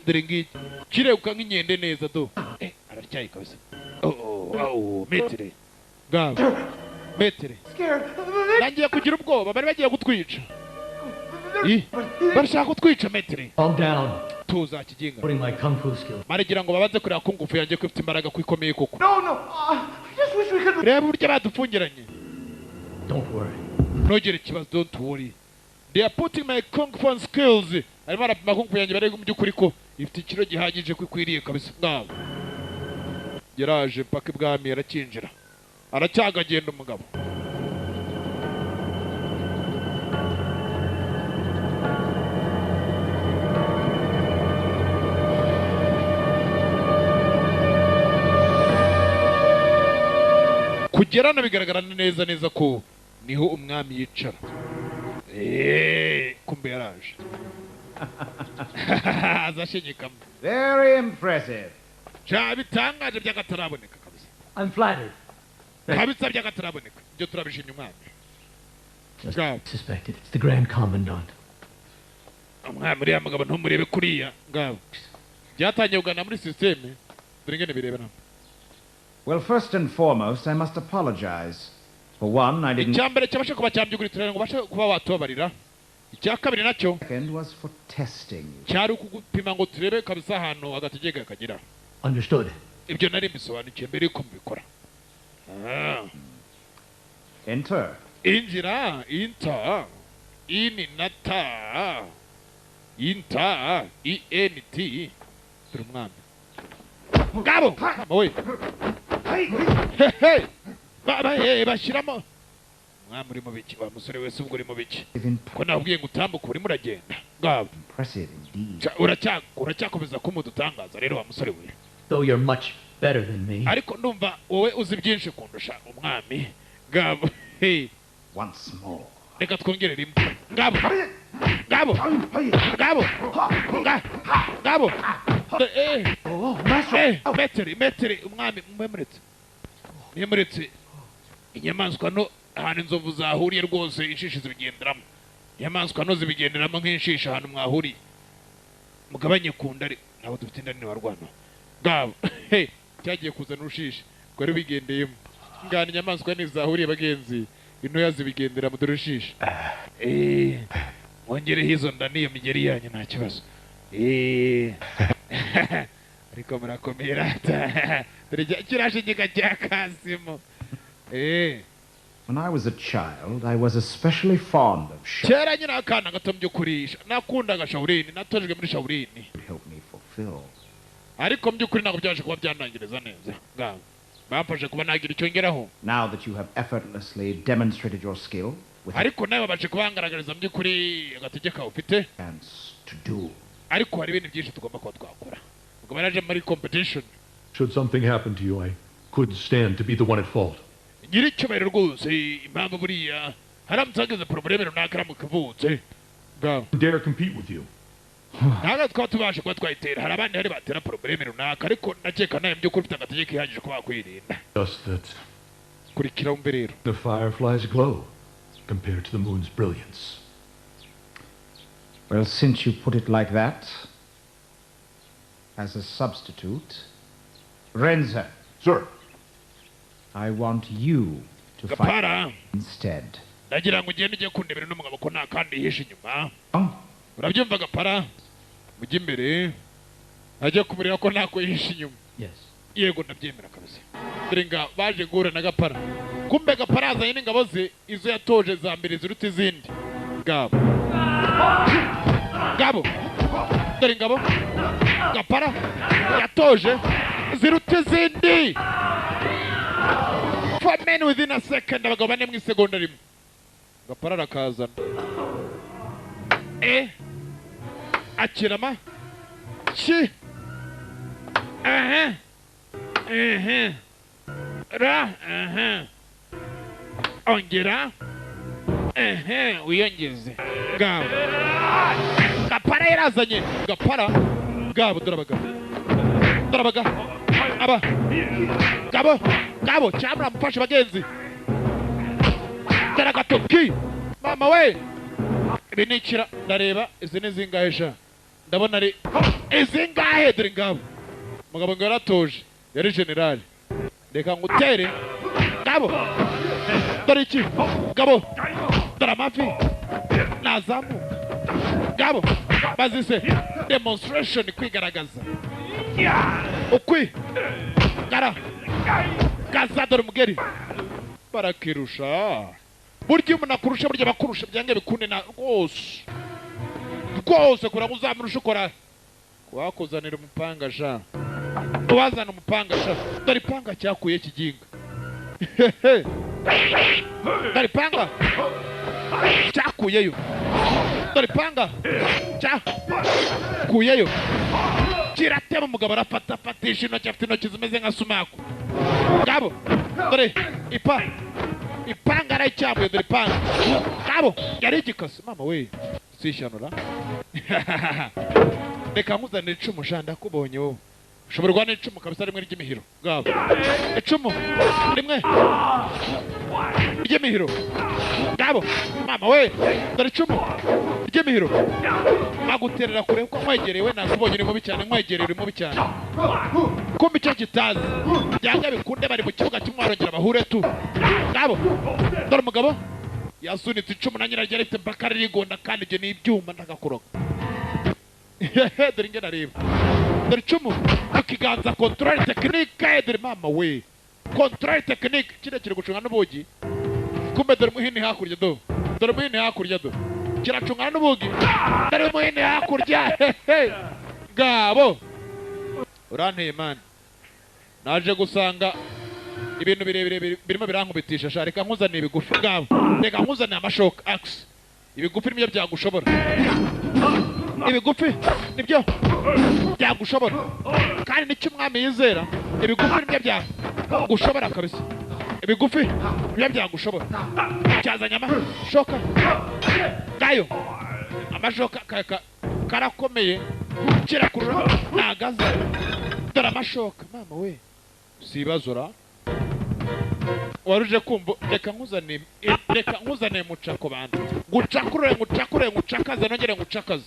Dore ngiki kireguka nk'inkende neza do. Araryaye kabisa. Metere. Gabo. Metere. Nangiye kugira ubwoba bari bagiye gutwica. Barashaka kutwica Metere. Calm down. Tuza kiginga. Putting my kung fu skill. Baragira ngo babanze kureba kung fu yanjye ko ifite imbaraga kwikomeye koko. No. I just wish we could. Reba uburyo badufungiranye. Don't worry. Ntugire ikibazo, don't worry. They are putting my kung fu skills. Arimo arapima kung fu yanjye barebe mu by'ukuri ko ifite ikiro gihagije ko ikwiriye kabisa. Ngabo. Yaraje paka ibwami arakinjira. Aracyagagenda umugabo. Kugerana bigaragara neza neza ko niho umwami yicara. Kumbe yaraje. Azashinyikamo. Very impressive. Cya bitangaje by'akataraboneka kabisa. I'm flattered. Kabisa by'akataraboneka. Ibyo turabishimye umwami. Just suspected it's the Grand Commandant. Umwami uriya mugabo ntumurebe kuriya ngabo. Byatangiye kugana muri systeme. Dore ingene bireba nabo. Well, first and foremost, I must apologize. For one, I didn't. Icyambere cyabasha kuba cyambyuguri turere ngo bashe kuba watubabarira. Icya kabiri nacyo Second was for testing you. cyari ukugupima ngo turebe kabisa ahantu agategeka kagira. Understood. Ibyo nari mbisobanukiwe mbere yuko mubikora. Ah. Enter. Injira. Enter, in na ta, enter, e n t. Turi umwami ngabo, mama we. Hehe, bashyiramo umwami. Uri mu biki, wa musore wese? Ubwo uri mu biki ko nabwiye ngo utambuke, urimo uragenda? Ngabo. Impressive indeed. Uracyakomeza kumudutangaza rero, wa musore we. Though you're much better than me. Ariko ndumva wowe uzi byinshi kundusha, umwami. Ngabo, hey. Once more. Reka twongere rimwe. Ngabo, ngabo, ngabo, ngabo. Eh, metero, metero, umwami, mwemuretse, mwemuretse. Inyamaswa no ahantu inzovu zahuriye rwose, inshishi zibigenderamo. Inyamaswa no zibigenderamo nk'inshishi. Ahantu mwahuriye mugabanye ku nda, ntabwo dufite inda nini warwana. Ngabo, hey, cyagiye kuzana urushishi rwari bigendeyemo. Ngana inyamaswa ntizahuriye, bagenzi, intoya zibigendera mu dore urushishi. Eh, mwongereho izo nda n'iyo migeri yanyu, nta kibazo. Eh, ariko murakomera, dore kirashinyika cya kasimo. Eh. When I was a child, I was especially fond of Shaolin. Kera nyine akana gato, by'ukuri nakundaga Shaolin, natojwe muri Shaolin. Help me fulfill. Ariko mu by'ukuri ntabwo byaje kuba byanangiriza neza. Ngaho bamfashe kuba nagira icyo ngeraho. Now that you have effortlessly demonstrated your skill with Ariko nawe babashe kubangaragariza mu by'ukuri agatege kawe ufite. chance to do. Ariko hari ibintu byinshi tugomba kuba twakora ubwo baraje muri competition. Should something happen to you, I couldn't stand to be the one at fault. Nyiricyubahiro, rwose impamvu buriya haramutse hageze problème runaka, aramuka ivutse, ngaho Dare compete with you. Ntabwo twaba tubasha kuba twayitera. Hari abandi hari batera problème runaka, ariko ndakeka nawe mu by'ukuri ufite agategeko ihagije kuba wakwirinda. Just that Kurikira wumve rero. the fireflies glow compared to the moon's brilliance. Well, since you put it like that, as a substitute, Renza, Sir. I want you to fight Gapara, instead. ndagira ngo ugende ujye kundebera n'umugabo ko nta kandi yihishe inyuma. Oh. Urabyumva, Gapara? Mujye imbere, ajye kumureba ko ntako yihishe inyuma. Yes. Yego, ndabyemera kabisa. Dore nga baje guhura na Gapara. Kumbe Gapara azanye n'ingabo ze, izo yatoje za mbere ziruta izindi. Ngabo, ngabo, dore ingabo Gapara yatoje ziruta izindi. Four men within a second, abagabo bane mu isegonda rimwe. Gapara arakazana, eh, akirama ki, aha, ehe, ra, aha, ongera, ehe, wiyongeze. Ngabo Gapara yarazanye. Gapara, ngabo, dore abagabo, dore abagabo, aba ngabo, ngabo cyamura mufashe, bagenzi. Dore agatoki, mama we. Ibi ni ikira. Ndareba izi ni zingahe sha? Ndabona ari izingahe? Dore ngabo, umugabo ngo yaratoje, yari generali. Reka ngutere. Ngabo, dore iki, ngabo, dore amavi nazamuka. Ngabo bazise demonstration, kwigaragaza, ukwi gara gaza. Dore umugeri, barakirusha. Burya iyo umuntu akurusha, burya bakurusha byange bikunde na rwose rwose, kugira ngo uzamurushe ukora wakuzanira umupanga sha, wazana umupanga sha. Dore ipanga cyakuye kiginga. Hehe. Dore ipanga cyakuyeyo, dore ipanga cyakuyeyo, kiratema. Umugabo arafata, afatisha intoki, afite intoki zimeze nka sumaku. Ngabo, dore ipanga arayicyamuye. Dore ipanga, ngabo, yari igikase, mama we, sishanura. Reka nkuzanire icumu sha, ndakubonye wowe ushobora guha n'icumu kabisa rimwe ry'imihiro. Ngabo, icumu rimwe ry'imihiro. Ngabo, mama we, dore icumu ry'imihiro, aguterera kure kuko nkwegereye we nakubonye uri mubi cyane. Nkwegereye uri mubi cyane. Kumbe icyo kitazi, byanga bikunde bari mu kibuga kimwe, barongera bahure tu. Ngabo, dore umugabo. Yasunitse icumu na nyiraryo arifite mpaka ririgonda, kandi ibyo ni ibyuma ndagakuroga. Dore ingene areba, dore icumu mu kiganza, contrôle technique. Dore mama we, contrôle technique. Kiriya kiri gucunga n'ubugi. Kumbe dore muhini hakurya, do dore muhini hakurya, do kiracungana n'ubugi. Dore muhini hakurya hehe. Ngabo uranteye man, naje gusanga ibintu birebire birimo birankubitisha sha. Reka nkuzaniye ibigufi. Ngabo reka nkuzaniye amashoka axe. Ibigufi nibyo byagushobora, ibigufi nibyo byagushobora, kandi nicyo umwami yizera. Ibigufi nibyo byagushobora kabisa, ibigufi nibyo byagushobora. Cyazanye amashoka ngayo, amashoka karakomeye, kirakurura nagaza. Dore amashoka mama we, si ibazora waruje kumva. Reka nkuzaniye, reka nkuzaniye mucako bantu, ngucakurure, ngucakure, ngucakaze, nongere ngucakaze.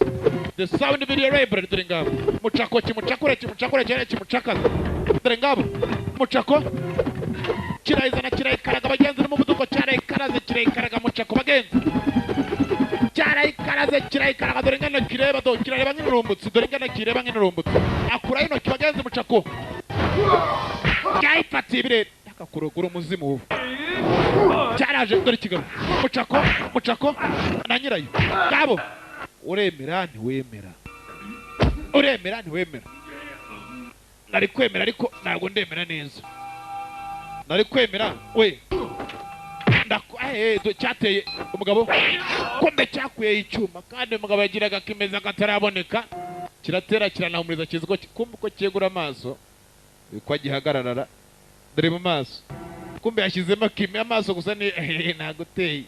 The Sound Video Library. Dore ngabo mucako, kimucakure, kimucakure cyane, kimucakaze. Dore ngabo mucako, kirayizana, kirayikaraga bagenzi n'umuvuduko. Cyarayikaraze, kirayikaraga mucako bagenzi, cyarayikaraze, kirayikaraga. Dore ngana kireba, do kirareba nk'inurumbutsi. Dore ngana kireba nk'inurumbutsi, akura intoki bagenzi. Mucako cyayifatiye ibirere, akakurogura umuzimu ubu. Cyaraje, dore ikigabo mucako, mucako na nyirayo. Ngabo uremera ntiwemera, uremera ntiwemera. Nari kwemera ariko ntabwo ndemera neza. Nari kwemera we. Cyateye umugabo, kumbe cyakuye icyuma, kandi umugabo yagiraga kimeza kataraboneka. Kiratera, kiranahumuriza, kizi ko kumbe uko cyegura amaso uko agihagarara. Dore mu maso, kumbe yashyizemo kime amaso gusa ni naguteye.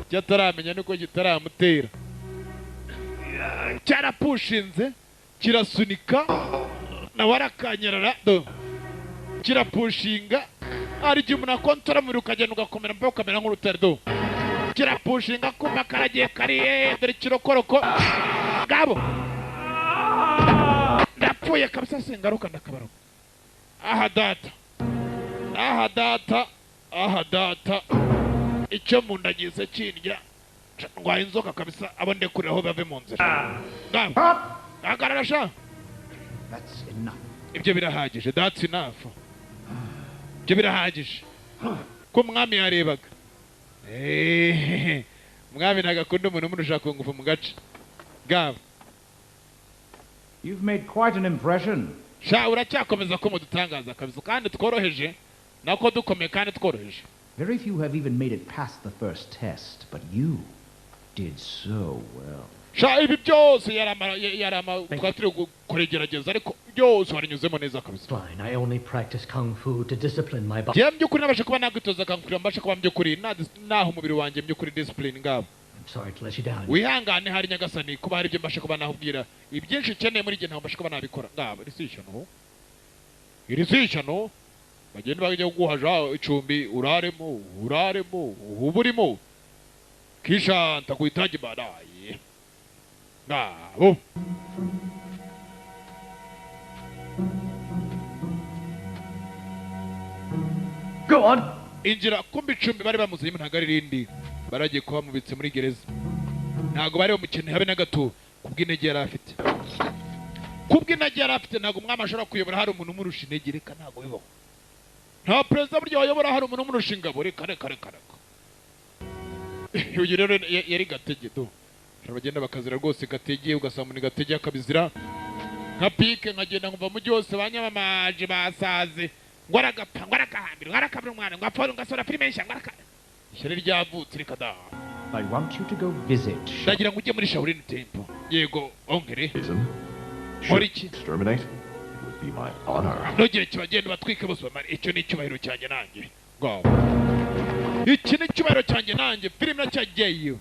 Icyo ataramenya nuko kitaramutera. Cyarapushinze, kirasunika, nawe arakanyarara. Do kirapushinga. Hari igihe umuntu akontora umubiri ukagenda ugakomera mpaka ukamera nk'urutare. Do kirapushinga, kumva karagiye kariye. Dore ikirokoroko. Ngabo ndapfuye kabisa, singaruka ndakabaruka. Aha data, aha data, aha data, icyo mu nda gize kindya, ndwaye inzoka kabisa. Abo ndekurira aho bave mu nzira. Ngabo hagarara sha. That's enough. Ibyo birahagije. That's enough, ibyo birahagije. Ko umwami yarebaga, umwami ntabwo akunda umuntu umurusha ku ngufu mu gace. Ngabo. You've made quite an impression. Sha uracyakomeza ko mudutangaza kabisa, kandi tworoheje nako dukomeye kandi tworoheje. Very few have even made it past the first test, but you did so well. Sha ibi byose yarama twari turi gukora igerageza, ariko byose warinyuzemo neza kabisa. Fine, I only practice kung fu to discipline my body. Njyewe by'ukuri nabasha kuba nakwitoza kung fu, mbasha kuba by'ukuri naho umubiri wanjye by'ukuri discipline. Ngabo I'm sorry to let you down. Wihangane hari nyagasani kuba hari ibyo mbasha kuba nahubwira, ibyinshi ukeneye muri gihe ntabwo mbasha kuba nabikora. Ngabo iri si ishyano, iri si ishyano. Bagenda bajya kuguhaja icumbi, uraremo, uraremo, uburimo, kisha ntakuhitaji baadaye. Ngabo Go on. Injira. Kumbe icumbi bari bamuzanye ntabwo ari irindi, baragiye kuba bamubitse muri gereza. Ntabwo bari bamukeneye habe na gato, kubw'intege yari afite, kubw'intege yari afite. Ntabwo umwami ashobora kuyobora hari umuntu umurusha intege. Reka ntabwo bibaho. Nta perezida burya wayobora hari umuntu umurusha ingabo. Reka reka reka reka. Uyu rero yari gatege. Do bagenda bakazira rwose gatege, ugasanga umuntu gatege akabizira nka pike. Nkagenda nkumva mujyi wose banyamamaje basaze, ngo aragapfa, ngo arakahambira, ngo arakabira umwana, ngo apfa, ngo asora filime nshya, ngo araka ishyari ryavutse. Reka da. I want you to go visit. Ndagira ngo ujye muri Shaolin Temple. Yego onkere. Nkora iki? Exterminate? It would be my honor. Ntugire kibagenda batwike bose bamare. Icyo ni icyubahiro cyanjye nanjye. Ngabo iki ni icyubahiro cyanjye nanjye. Filime nacyagiyeyo,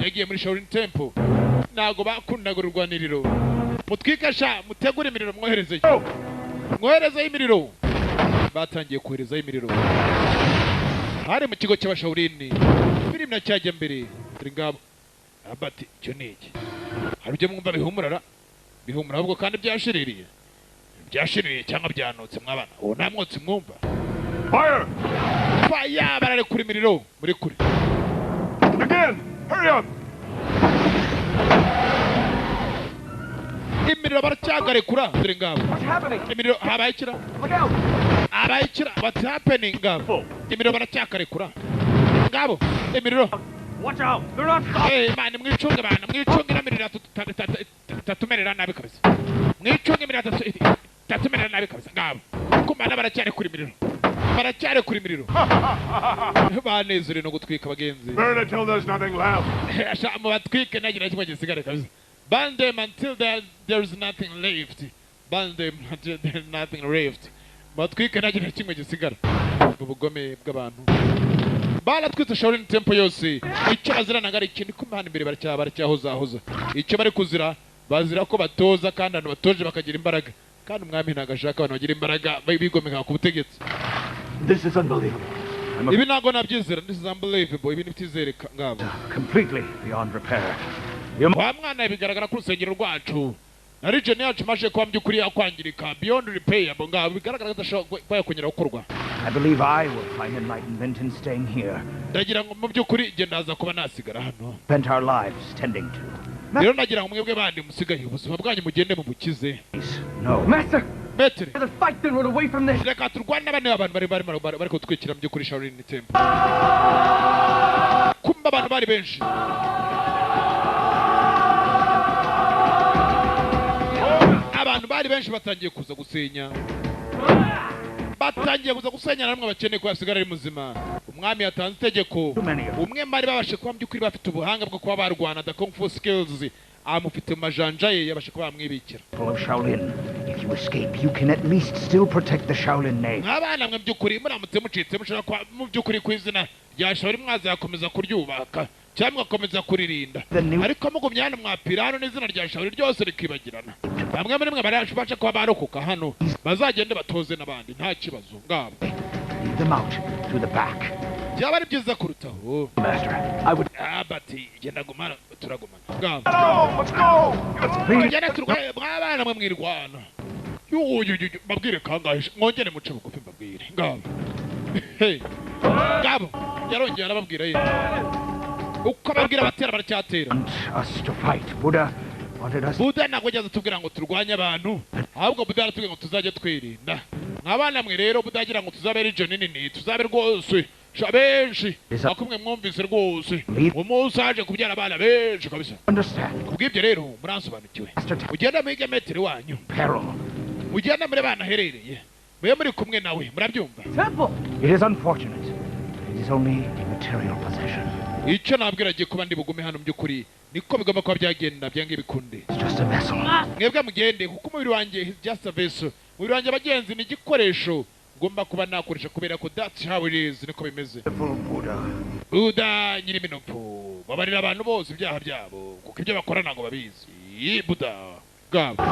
yagiye muri Shaolin Temple. Ntabwo bakundaga urwaniriro. Mutwike sha, mutegure imiriro, mwoherezeyo, mwoherezeyo imiriro. Batangiye koherezayo imiriro hari mu kigo cy'abashawurini. Filime nacyajya mbere. Dore ngabo abati, icyo ni iki? Hari ibyo mwumva bihumurara, bihumura ahubwo kandi byashiririye, byashiririye cyangwa byanutse mwabana. Uwo nta mwotsi mwumva. Fire! Fire! Bararekura imiriro muri kure. Again! Hurry up! Imiriro baracyagarekura dore ngabo. Imiriro habaye ikira. Habaye ikira. What's happening ngabo? Imiriro baracyakarekura. Ngabo imiriro. Watch out! They're not stopping. Hey man, mwicunge bana, mwicunge imiriro tatumerera nabi kabisa. Mwicunge imiriro tatumerera nabi kabisa ngabo. Kumana baracyarekura imiriro. Baracyarekura imiriro. Banezere no gutwika abagenzi. Burn it till there's nothing left. Mu batwike nagira kimwe gisigare kabisa. Burn them until there's nothing left. Burn them until there's nothing left. Batwike nagira kimwe gisigara. Ubugome bw'abantu. Baratwitse Shaolin Temple yose. Icyo bazira nanga ari ikintu kumana imbere baracyahozahoza. Icyo bari kuzira bazira ko batoza kandi abantu batoje bakagira imbaraga. Kandi umwami ntago ashaka abantu bagira imbaraga bigomeka ku butegetsi. This is unbelievable. Ibi ntago nabyizera. This is unbelievable. Ibi ntibitizereka ngabo. Completely beyond repair. Wa mwana bigaragara ko urusengero rwacu na region yacu maje kuba by'ukuri yakwangirika beyond repair ngabo bigaragara ko adashobora kuba yakongera gukorwa. I believe I will find enlightenment in staying here. Ndagira ngo mu by'ukuri nge ndaza kuba nasigara hano. Spent our lives tending to. Rero nagira ngo mwebwe bandi musigaye ubuzima bwanyu mugende mu bukize. No. Master. Master. The fight then run away from this. Reka turwane n'abandi abantu bari kutwikira mu by'ukuri Shaolin Temple. Kumba abantu bari benshi. Abantu bari benshi batangiye kuza gusenya. Batangiye kuza gusenya namwe bakeneye ko yasigara ari muzima. Umwami yatanze itegeko. Umwe mari babashe kuba by'ukuri bafite ubuhanga bwo kuba barwana the kung fu skills amufite mu majanja ye yabashe kuba bamwibikira. Full of Shaolin. If you escape, you can at least still protect the Shaolin name. Abana mwe by'ukuri muramutse mucitse mushaka kwa mu by'ukuri ku izina rya Shaolin mwazakomeza kuryubaka cyangwa mwakomeza kuririnda. Ariko mugumye hano mwapira hano n'izina rya Shaolin ryose rikibagirana. Bamwe muri mwe barashobasha kuba barokoka hano bazagende batoze n'abandi nta kibazo ngabo. Lead them out through the back. Byaba ari byiza kurutaho. Master, I would bati genda gumana turagumana. Ngabo. No, let's go. Tugende turwaye mwabana mwe mwirwana. Yuyu babwire kangahe mwongere muce bugufi mbabwire. Ngabo. Hey. Ngabo yarongeye arababwira ye. Uko babwira batera baracyatera. Us to fight Buddha. Buddha ntabwo yageze atubwira ngo turwanye abantu ahubwo Buddha aratubwira ngo tuzajye twirinda. Nk'abana mwe rero Buddha agira ngo tuzabe region nini tuzabe rwose benshi akumwe mwumvise rwose umunsi aje kubyara abana benshi kabisa. Kubw'ibyo rero muransobanukiwe ugenda mwige metero wanyu ugenda muri bana herereye mwe muri kumwe nawe murabyumva. It is unfortunate. It is only a material possession. Icyo nabwira agiye kuba ndi bugume hano by'ukuri niko bigomba kuba byagenda byange bikunde. Mwebwe mugende kuko umubiri wanjye is just a vessel. Umubiri wanjye abagenzi ni igikoresho ngomba kuba nakoresha kubera ko that's how it is niko bimeze. Buddha nyiri minopfu babarira abantu bose ibyaha byabo kuko ibyo bakora ntago babizi. Buddha gabo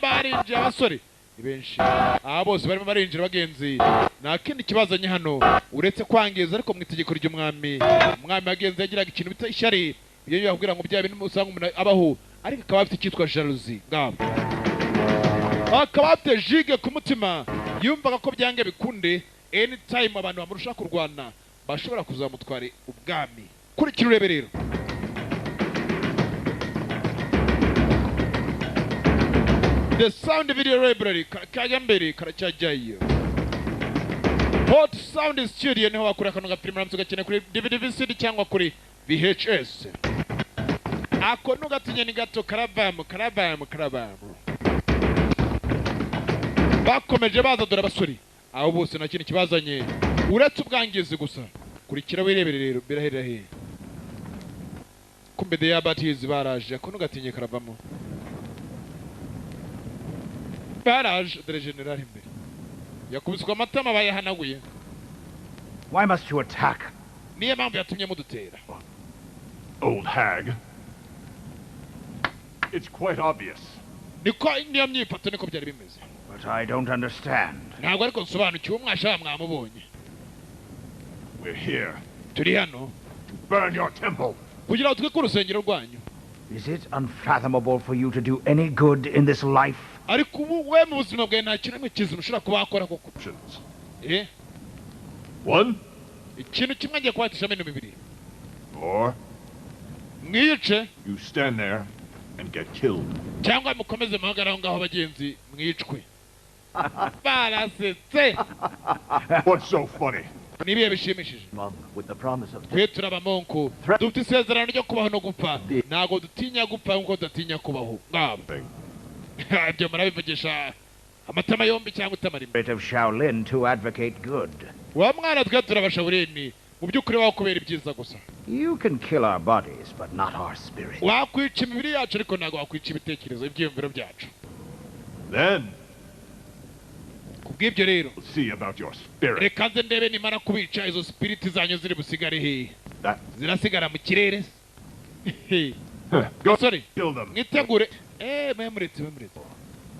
barinjiye abasore ni benshi aba bose barimo barinjira bagenzi nta kindi kibazanye hano uretse kwangiza ariko mu itegeko ry'umwami. Umwami bagenzi yagiraga ikintu bita ishyari. Iyo yakubwira ngo bya bintu usanga umuntu abaho ariko akaba afite icyitwa jalousie ngabo akaba afite jige ku mutima yumvaga ko byange bikunde anytime abantu bamurusha kurwana bashobora kuzamutwara ubwami. Kurikira urebe rero. The Sound Video Library kajya mbere karacyajyayo. Hot Sound Studio niho bakura kano gafilime uramutse ugakeneye kuri DVD VCD cyangwa kuri VHS. Ako nugatinye ni gato karavamu karavamu karavamu. Bakomeje baza dore abasore aho bose nta kintu kibazanye uretse ubwangizi gusa. Kurikira wirebere rero biraherera he. Kumbe the abatizi baraje ako nugatinye karavamo. Baraje dore general imbere. Yakubiswe amatama bayahanaguye. Why must you attack? Niyo mpamvu yatumye mudutera. Old hag. It's quite obvious. Niko niyo myifato niko byari bimeze. But I don't understand. Ntabwo ariko nsobanukiwe umwasha mwamubonye. We're here. Turi hano. To burn your temple. Kugira ngo twike urusengero rwanyu. Is it unfathomable for you to do any good in this life? Ariko ubu we mu buzima bwawe nta kintu kizima ushobora kuba wakora koko. One. Ikintu kimwe ngiye kubatisha ibintu bibiri. Or Mwice. You stand there and get killed. Cyangwa mukomeze muhagarare aho ngaho bagenzi mwicwe. Barasetse. What's so funny? Ni ibihe bishimishije? Monk with the promise of Twe turi abamonko, dufite isezerano ryo kubaho no gupfa. Ntabwo dutinya gupfa nkuko tudatinya kubaho. Ngabo ibyo murabivugisha amatama yombi cyangwa itama rimwe. Spirit of Shaolin to advocate good. Wa mwana, twe turabashaburini mu by'ukuri wakubera ibyiza gusa. You can kill our bodies, but not our spirit. Wakwica imibiri yacu, ariko ntabwo wakwica ibitekerezo, ibyiyumviro byacu. Then Kubw'ibyo rero, we'll see about your spirit. Reka nze ndebe nimara kubica izo spirit zanyu ziri busigare hehe. That Zirasigara mu kirere? Go Gasore, kill them. mwitegure. Mwe muretse, mwe muretse,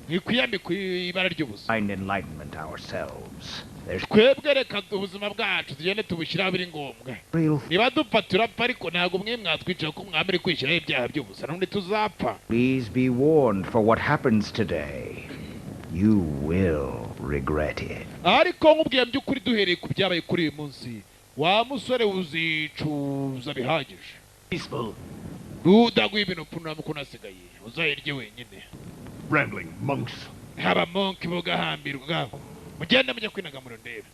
mwikwiyambika ibara ry'ubusa. Find enlightenment ourselves. There's Twebwe reka ubuzima bwacu tugende tubushyiraho biri ngombwa. Real Niba dupfa turapfa, ariko ntabwo mwe mwatwica kuko mwamere kwishyiraho ibyaha by'ubusa, n'ubundi tuzapfa. Please be warned for what happens today. You will regret it. Ariko nkubwiye by'ukuri, duhereye ku byabaye kuri uyu munsi, wa musore, uzicuza bihagije. Peaceful. Rudaguha ibintu upfunuramo ukuntu asigaye uzayirye wenyine. Rambling monks. Haba monki bugahambirwa, mugende mujye kwinaga mu ndebe.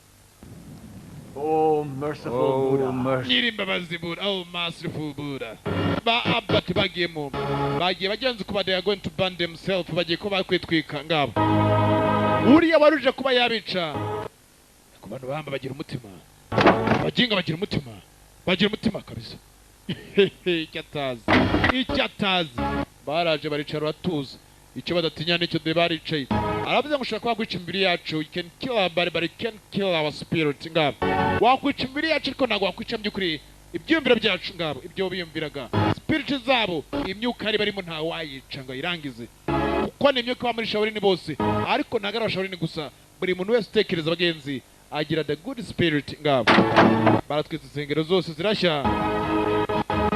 Oh, merciful Oh, Buddha. Mercy. Nyirimbabazi Buddha, oh merciful Buddha. Ba abbot bagiyemo, bagiye bagenzi kuba they are going to burn themselves, bagiye kuba bakwitwika. Ngabo uriya waruje kuba yabica. Ku bantu bamba bagira umutima, abaginga bagira umutima, bagira umutima kabisa. Icyo atazi, icyo atazi, baraje baricara batuza, icyo badatinya nicyo de baricaye. Aravuze ngo ushobora kuba wakwica imibiri yacu, you can kill our body but you can't kill our spirit. Ngabo wakwica imibiri yacu, ariko ntabwo wakwica by'ukuri ibyiyumviro byacu. Ngabo ibyo biyumviraga, spirit zabo, imyuka ari barimo, ntawe wayica ngo ayirangize, kuko ni imyuka iba muri Shaolin bose. Ariko ntabwo ari abashaolin gusa, buri muntu wese utekereza, abagenzi, agira the good spirit. Ngabo baratwitse insengero zose zirashya.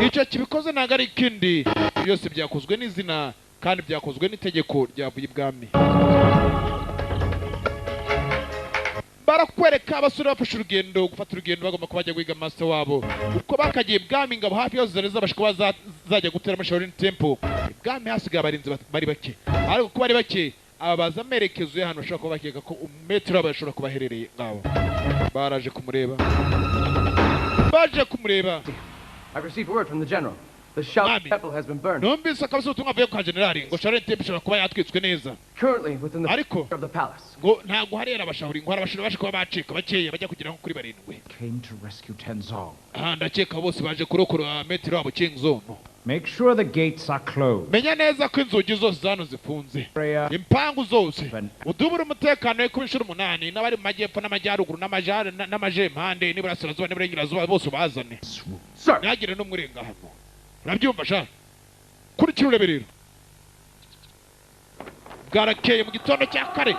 Icyo kibikoze ntabwo ari ikindi, byose byakozwe n'izina kandi byakozwe n'itegeko ryavuye ibwami. Barakwereka abasore bafashe urugendo, gufata urugendo bagomba kuba bajya guhiga master wabo uko bakagiye ibwami. Ingabo hafi yose zari zabasha kuba zajya gutera muri Shaolin Temple. Ibwami hasigaye abarinzi bari bake, ariko kuba ari bake, aba baza amerekezo y'ahantu bashobora kuba bakeka ko umetero wabo yashobora kuba aherereye. Ngabo baraje kumureba, baje kumureba. I've received word from the general. The Shaolin Temple has been burned. Numvise akabisa ubutumwa avuye kwa generali ngo Shaolin Temple ishobora kuba yatwitswe neza. Currently within the Ariko of the palace. Ngo ntabwo harera abashahuri, ngo hari abashahuri baje kuba bacika bakeya bajya kugera nko kuri barindwi. Came to rescue Tenzong. Aha ndakeka bose baje kurokora metero wabo King. Make sure the gates are closed. Menya neza ko inzugi zose zano zifunze, impangu zose, udubura umutekano kuba inshuro umunani, n'abari mu majyepfo n'amajyaruguru n'amajempande n'iburasirazuba n'iburengerazuba bose ubazane, ntihagire n'umwe urenga hano. Urabyumva sha? Kurikira urebe rero. Bwarakeye mu gitondo cya kare.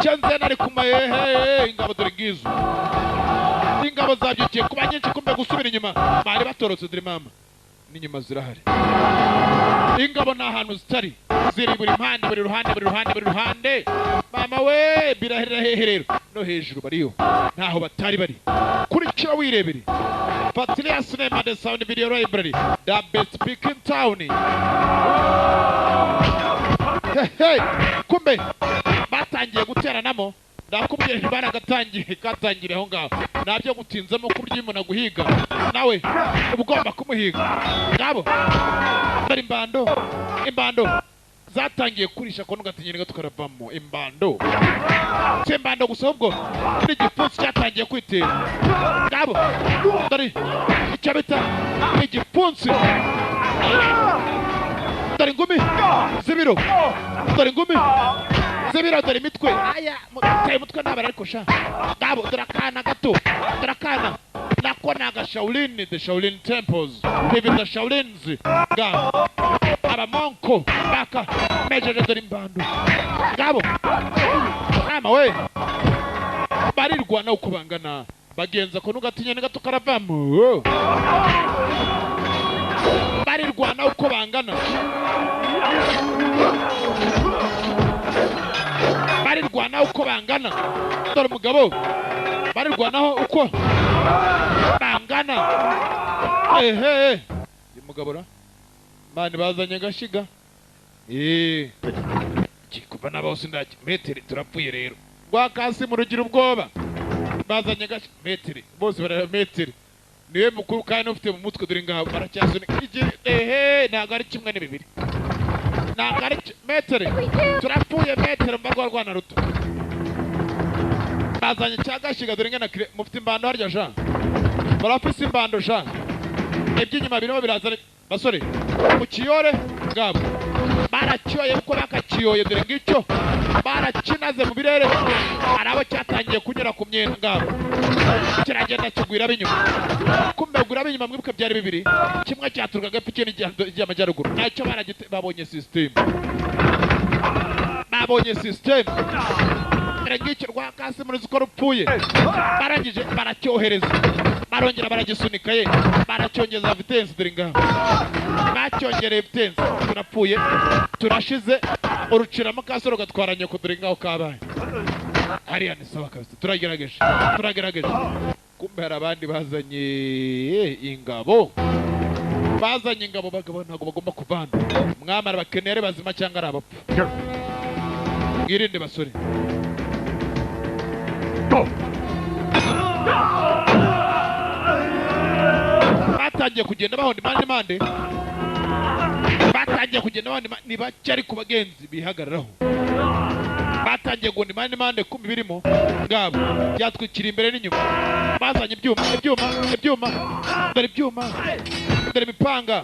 Cyanzena ari ku mahehe. Ingabo dore ngizo, ingabo zabyukiye kuba nyinshi. Kumbe gusubira inyuma bari batorotse, dore mama n'inyuma zirahari. Ingabo nta hantu zitari, ziri buri mpande, buri ruhande, buri ruhande, buri ruhande. Mama we, birahera hehe rero? No hejuru bariyo, ntaho batari bari. Kurikira wirebere. Fatiliya Cinema, the sound video library, the best pick in town. Hey, hey. Kumbe batangiye guteranamo. Ndakubwiye baragatangiye, katangiriye aho ngaho, ntabyo gutinzamo. Ku buryo umuntu aguhiga nawe uba ugomba kumuhiga. Ngabo dore imbando, imbando zatangiye kurisha kono gatinyira tukaravamo. Imbando si imbando gusa, ahubwo n'igipfunsi cyatangiye kwitera. Ngabo dore icyo bita igipfunsi, dore ingumi z'ibiro, dore ingumi z'ibiro, dore imitwe. Aya muteye umutwe ntabara, ariko sha ngabo dore akana gato, dore akana nako ni agashaolin, the Shaolin temples, even the Shaolins. Ngabo abamonko baka mejeje, dore imbando. Ngabo mama we, barirwana uko bangana, bagenza ko nugatinya ni gato karavamo. Barirwana uko bangana, barirwana uko bangana. Dore umugabo Barirwanaho uko bangana. Ehe. Mugabora. Mani bazanye gashiga. Kuva nabose ndaki metero turapfuye rero. Rwa kasi mu rugira ubwoba. Bazanye gashi metero bose bara metero. Niwe mukuru kandi ufite mu mutwe dore ngaho baracyasunika. Ehe ntago ari kimwe ni bibiri. Ntago ari metero. Turapfuye metero mbarwa rwana ruto. Bazanye cyagashiga dore ngana mufite imbando harya Jean. Barafise imbando Jean. Ibyinyuma birimo birazana basore mukiyore ngabo. Barakiyoye uko bakakiyoye dore ngicyo. Barakinaze mu birere. Arabo cyatangiye kunyura ku myenda ngabo. Kiragenda kigwira binyuma. Kumbe gura binyuma mwibuka byari bibiri. Kimwe cyaturukaga epfo n'ijya amajyaruguru. Nacyo baragite babonye system. Babonye system. Ngicyo rwa kasi muri zuko rupfuye. Barangije baracyohereza. Barongera baragisunika ye. Baracyongeza vitesse dore ngaho. Bacyongereye vitesse. Turapfuye. Turashize uruciramo kasi rugatwara nyoko dore ngaho kabaye. Hariya ni sawa kabisa. Turagerageje. Turagerageje. Kumbe hari abandi bazanye ingabo. Bazanye ingabo bagabo ntabwo bagomba kuvana. Mwamara bakeneye ari bazima cyangwa ari abapfu. Mwirinde basore. Go. Batangiye kugenda bahonda impande impande. Batangiye kugenda bahonda ni bake ariko bagenzi bihagararaho. Batangiye guhonda impande impande kumbi birimo ngabo byatwikira imbere n'inyuma. Bazanye ibyuma ibyuma ibyuma dore ibyuma dore imipanga.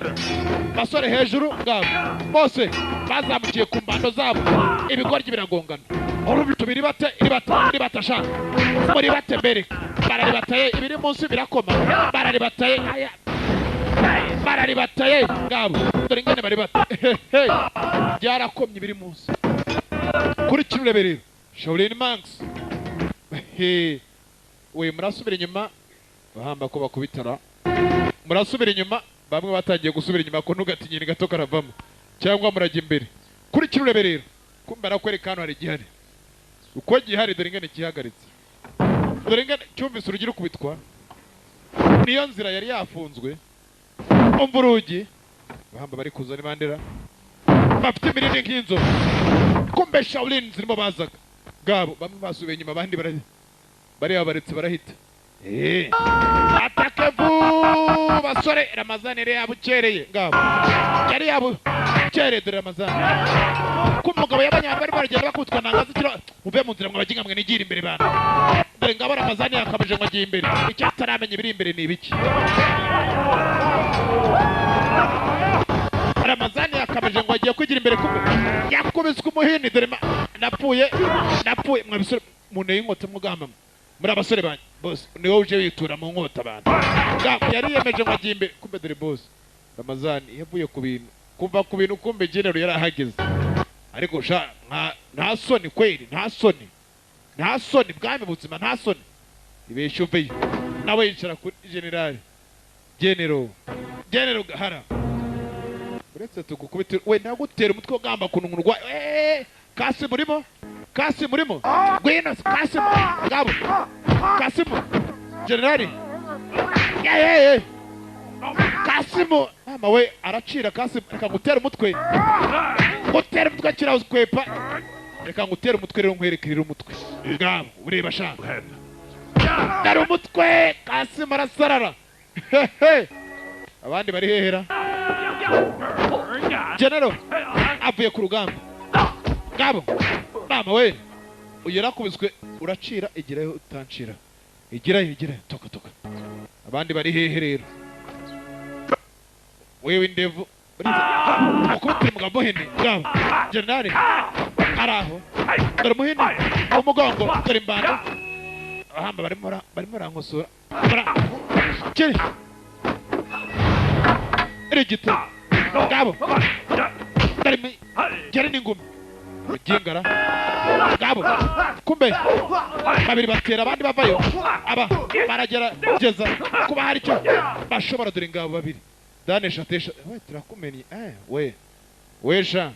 Basore hejuru ngabo bose bazamukiye ku mbando zabo ibigoryi biragongana. Tubiri bate iribata iribata sha muri bate mbere bararibataye ibiri munsi birakoma bararibataye aya bararibataye ngabo dore ingene bari bate byarakomye ibiri munsi. Kuri kirurebe rero Shaolin Monks we murasubira inyuma bahamba ko bakubitara murasubira inyuma bamwe batangiye gusubira inyuma ko ntugatinyine gato karavamo cyangwa murajya imbere. Kuri kirurebe rero kumbe arakwereka hano hari gihari uko gihari dore ingene kihagaritse dore ingene cyumvise urugi rukubitwa niyo nzira yari yafunzwe. Umva urugi bahamba bari kuzana ibandera bafite imirindi nk'inzovu. Kumbe Shaolin zirimo bazaga ngabo bamwe basubiye inyuma abandi bari barahita. Atake vu basore Ramazani yari yabukereye ngabo yari yabukereye dore Ramazani kumugabo y'abanyarwanda bari baragenda bakutwa ntangaza kiro muve mu nzira mwabaginga mwe nigira imbere bana. Dore ngabo Ramazani yakameje ngo agiye imbere icyo ataramenya ibiri imbere ni ibiki. Ramazani yakameje ngo agiye kugira imbere kumbe yakubiswe umuhini dore napfuye napfuye mwabisore muneye inkota mugamba muri abasore banyu boss ni wowe uje witura mu nkota abantu. Yari yemeje ngo agiye imbere kumbe dore boss Ramazani yavuye ku bintu kuva ku bintu kumbe general yarahageze. Ariko sha nta soni kweli nta soni nta soni bwami buzima nta soni ibesho uveyo nawe yicara kuri general general general Gahara uretse tukukubita we ndagutera umutwe ugamba kunungurwa. Kasi murimo kasi murimo gwino kasi ngabo Kasimu general ye Kasimu mama we aracira Kasimu reka ngutera umutwe ngutera umutwe kira uzkwepa reka ngutera umutwe rero nkwerekerera umutwe ngabo ureba sha dare umutwe Kasimu arasarara. Abandi bari hehera General avuye ku rugamba ngabo mama we uyarakubiswe uracira igirayo utancira igirayo igirayo toka toka. Abandi bari hehe rero wewe indevu ukubitira umugabo muhini ngabo general araho dore muhini umugongo dore imbanda abahamba barimo barankosora kiri rigita ngabo dore gere n'ingumi rugingara ngabo kumbe babiri batera abandi bavayo aba baragerageza kuba hari icyo bashobora dore ngabo babiri dane eshatu we turakumenye we we sha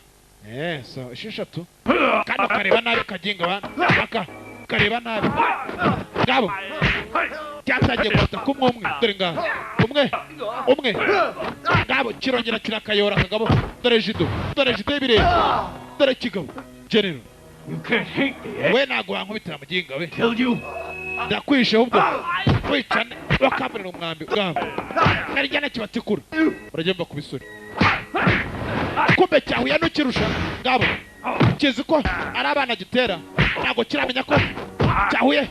so eshatu kandi ukareba nabi kaginga bana aka ukareba nabi ngabo Cyatangiye gufata kumwe umwe dore ngaho. Umwe umwe. Ngabo kirongera kirakayora kagabo. Dore jido. Dore jido y'ibirere. Dore kigabo. General. You can't hate me, eh? We ntago wankubitira muginga we. Kill you. Ndakwishe ahubwo. Wicane bakaburira umwambi ngabo. Narijyana kibatikura. Baragenda kubisore. Kumbe cyahuye n'ukirusha ngabo. Kizi ko ari abana gitera. Ntago kiramenya ko cyahuye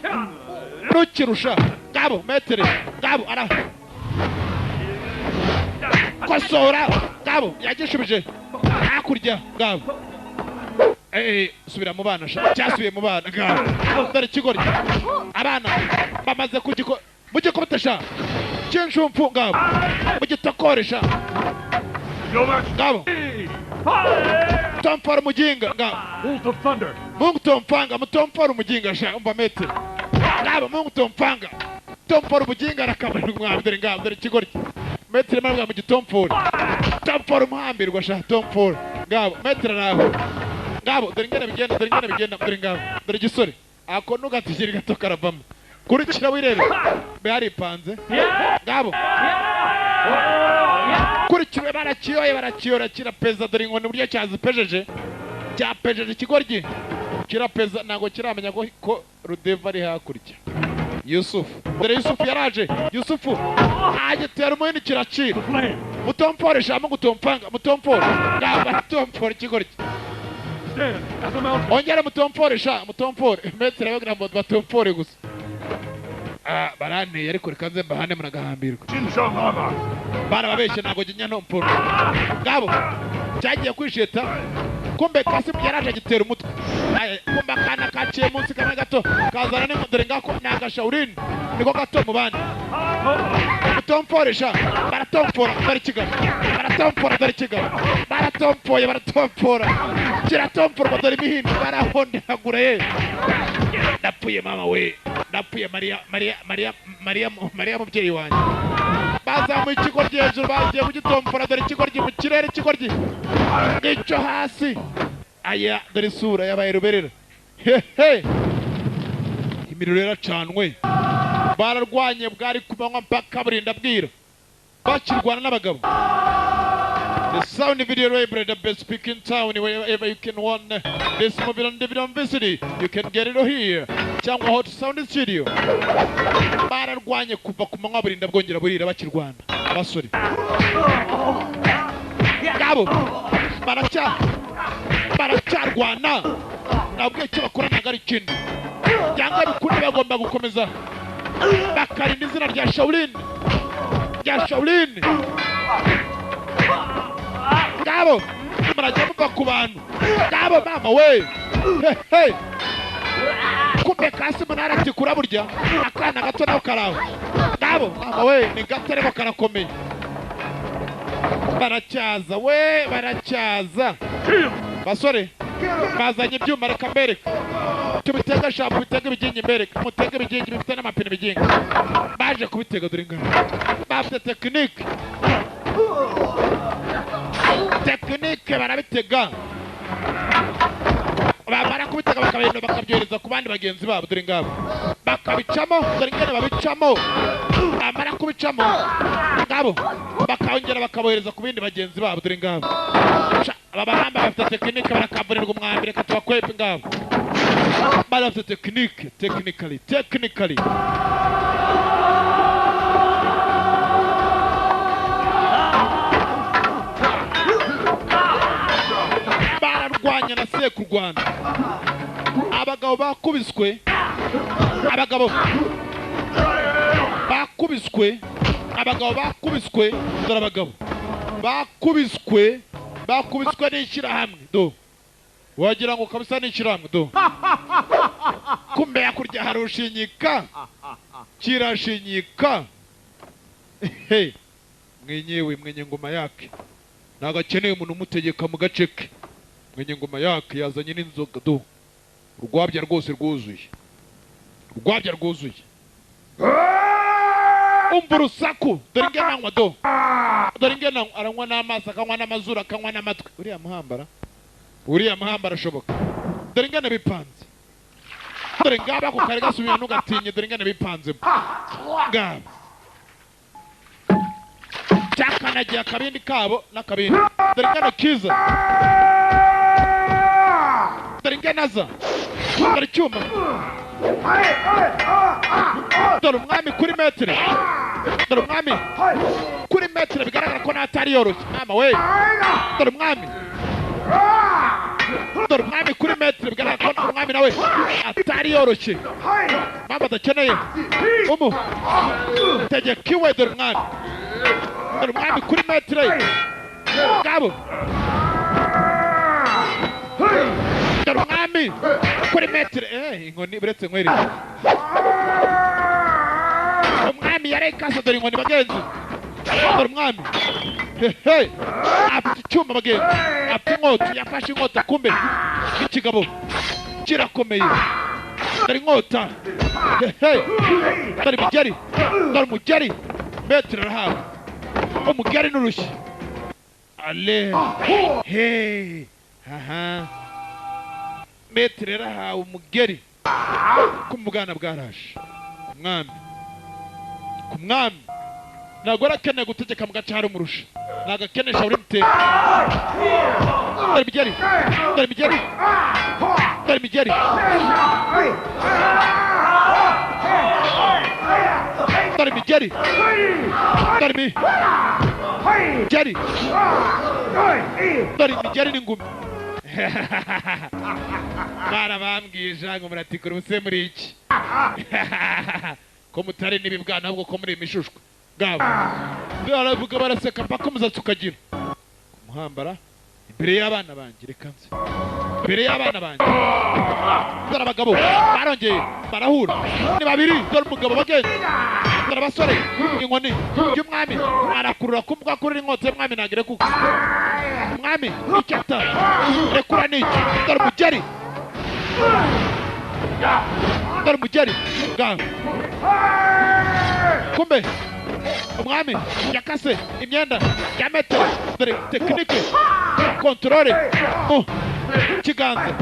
n'ukirusha ngabo metere ngabo ara kosora ngabo yagishubije hakurya ngabo. Subira mu bana sha cyasubiye mu bana ngabo. Dore ikigoryi abana bamaze kugiko mugikubita sha cyinshumfu ngabo mugitokoresha ngabo. Tomfora umuginga ngabo. Bolt of thunder. Mungu tomfanga mutomfora umuginga sha umva metere ngabo. Mungu tomfanga tomfora umuginga arakamara umwami. Dore ngabo dore ikigoryi metere mabwa mugitomfora tomfora umuhambirwa sha tomfora ngabo metere naho ngabo. Dore ingene bigenda dore ingene bigenda dore ngabo dore igisore ako nugatigiri gato karavamo kurikira wirebe be haripanze ngabo kurikira barakiyoye barakiyora kirapeza. Dore inkoni buryo cyazipejeje cyapejeje ikigoryi kirapeza ntago kiramenya ko Rudeva ari hakurya. Yusufu dore Yusufu yaraje. Yusufu agitera umuhini kiracira. Mutomfore sha mungu tomfanga mutomfore ngabo mutomfore ikigoryi. Ongera mutomfore sha mutomfore metere bagira ngo batomfore gusa. Baranteye ariko reka nze mbahane muragahambirwa. Barababeshye ntago ginya ntompfura ngabo. Cyagiye kwisheta kumbe Kasimu yaraje agitera umutwe. Kumbe akana kaciye munsi kamwe gato kazana n'imodore ngako nagashaurini niko gato mu bandi. Mutomfore sha baratomfora dore ikigabo baratomfora dore ikigabo baratomfoye baratomfora kiratomforwa dore imihini barahondagura ye. Ndapfuye mama we ndapfuye Maria Maria Maria Maria Maria mubyeyi wanjye. Bazamuye ikigoryi hejuru bagiye kugitomfora dore ikigoryi mu kirere ikigoryi nicyo hasi. Aya dore isura yabaye ruberera. Hehe imiriro yaracanwe. Bararwanye bwari kumanywa mpaka burinda bwira bakirwana n'abagabo. The sound video library, the best pick in town, wherever you can want this movie on DVD on VCD, you can get it here. Cyangwa Hot Sound Studio. Bararwanye kuva ku manywa burinda bwongera burira bakirwana abasore ngabo baracyarwana. Nabwo icyo bakora ntabwo ari ikindi cyangwa bikunda bagomba gukomeza bakarinda izina rya Shaolin rya Shaolin ngabo. Murajya muva ku bantu ngabo mama we. Hey kumbe Kasimu naratikura burya akana gato naho karaho ngabo mama we ni gato ariko karakomeye. Baracyaza we baracyaza basore bazanye ibyuma reka mbereka tubitega shapu bitega ibigingi mbereka mutega ibigingi bifite n'amapine ibigingi baje kubitega dore ingano bafite tekinike tekinike barabitega bamara kubitega bakabihindura bakabyohereza ku bandi bagenzi babo dore ngabo bakabicamo dore ingene babicamo bamara kubicamo ngabo bakongera bakabohereza ku bindi bagenzi babo dore ngabo. Aba bahamba bafite tekinike barakamburirwa umwambi reka tubakwepe ngabo. Bari bafite tekinike technically technically. Bararwanya na sekurwana. Abagabo bakubiswe abagabo bakubiswe abagabo bakubiswe dore abagabo bakubiswe bakubiswe n'ishyirahamwe do wagira ngo kabisa n'ishyirahamwe do. Kumbe yakurya harushinyika kirashinyika. Hey mwenyewe mwenye ngoma yake ntago akeneye umuntu umutegeka mu gace ke. Mwenye ngoma yake yazanye n'inzoga do urwabya rwose rwuzuye urwabya rwuzuye. Umva urusaku dore ngenanywa do dore ngenanywa aranywa n'amaso akanywa n'amazuru akanywa n'amatwi. Uriya muhambara uriya muhambara ashoboka dore ingene bipanze. Dore ngaba ako kare gasubira ntugatinye, dore ingene bipanzemo. Ngaba cyakanagiye akabindi kabo n'akabindi. Dore ingene kiza, dore ingene aza, dore icyuma, dore umwami kuri metero, dore umwami kuri metero, bigaragara ko n'atari yoroshye. Mama we, dore umwami, dore umwami kuri metero, bigaragara ko umwami nawe atari yoroshye. Mama adakeneye umu tegeka iwe. Dore umwami, dore umwami kuri metero ngabo, dore umwami kuri metero. Inkoni buretse nkwere, umwami yarekase. Dore inkoni bagenzi, dore umwami hehe, afite icyuma bagenzi, afite inkota, yafashe inkota kumbe ikigabo kirakomeye. Dore inkota hehe, dore imigeri, dore umugeri, metero arahawe umugeri n'urushyi. Ale he aha, metero yarahawe umugeri ku mugana bwaraje ku mwami, ku mwami ntabwo arakeneye gutegeka mu gace hari umurusha, ntabwo akeneye uri muteka. Dore imigeri, dore imigeri, dore imigeri, dore imigeri, dore imigeri, dore imigeri n'ingumi. Barabambwije ngo muratikura ubuse muri iki ko mutari n'ibibwana, ahubwo ko muri imishushwe ngabo. Baravuga baraseka mpaka umusatsi ukagira kumuhambara imbere y'abana banjye. Reka nze imbere y'abana banjye. Dore abagabo barongeye barahura, ni babiri. Dore umugabo bagenzi, dore abasore. Inkoni y'umwami arakurura kumbuga, akurura inkota y'umwami ntabwo irekuka. Umwami icyata rekura n'iki. Dore umugeri, dore umugeri ngabo. Kumbe umwami yakase imyenda ya metero. Dore tekinike, kontorore mu kiganza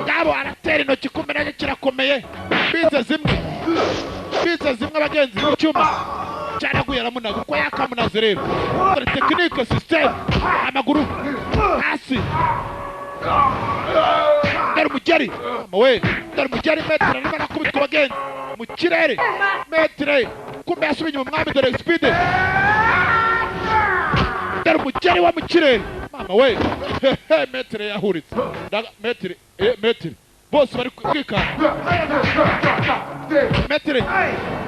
ngabo, aratera intoki kumbe nacyo kirakomeye. Bize zimwe, bize zimwe abagenzi, icyuma cyaraguye aramunaga uko yakamunaze. Rero dore tekinike, sisiteme, amaguru hasi. Dore umugeri we, dore umugeri, metero arimo arakubitwa abagenzi mu kirere. Metero kumbe yasubiye inyuma umwami. Dore sipide, dore umugeri wo mu kirere. Mama we, hehe, metero yahuritse. Metero, metero bose bari kwikanga. Metero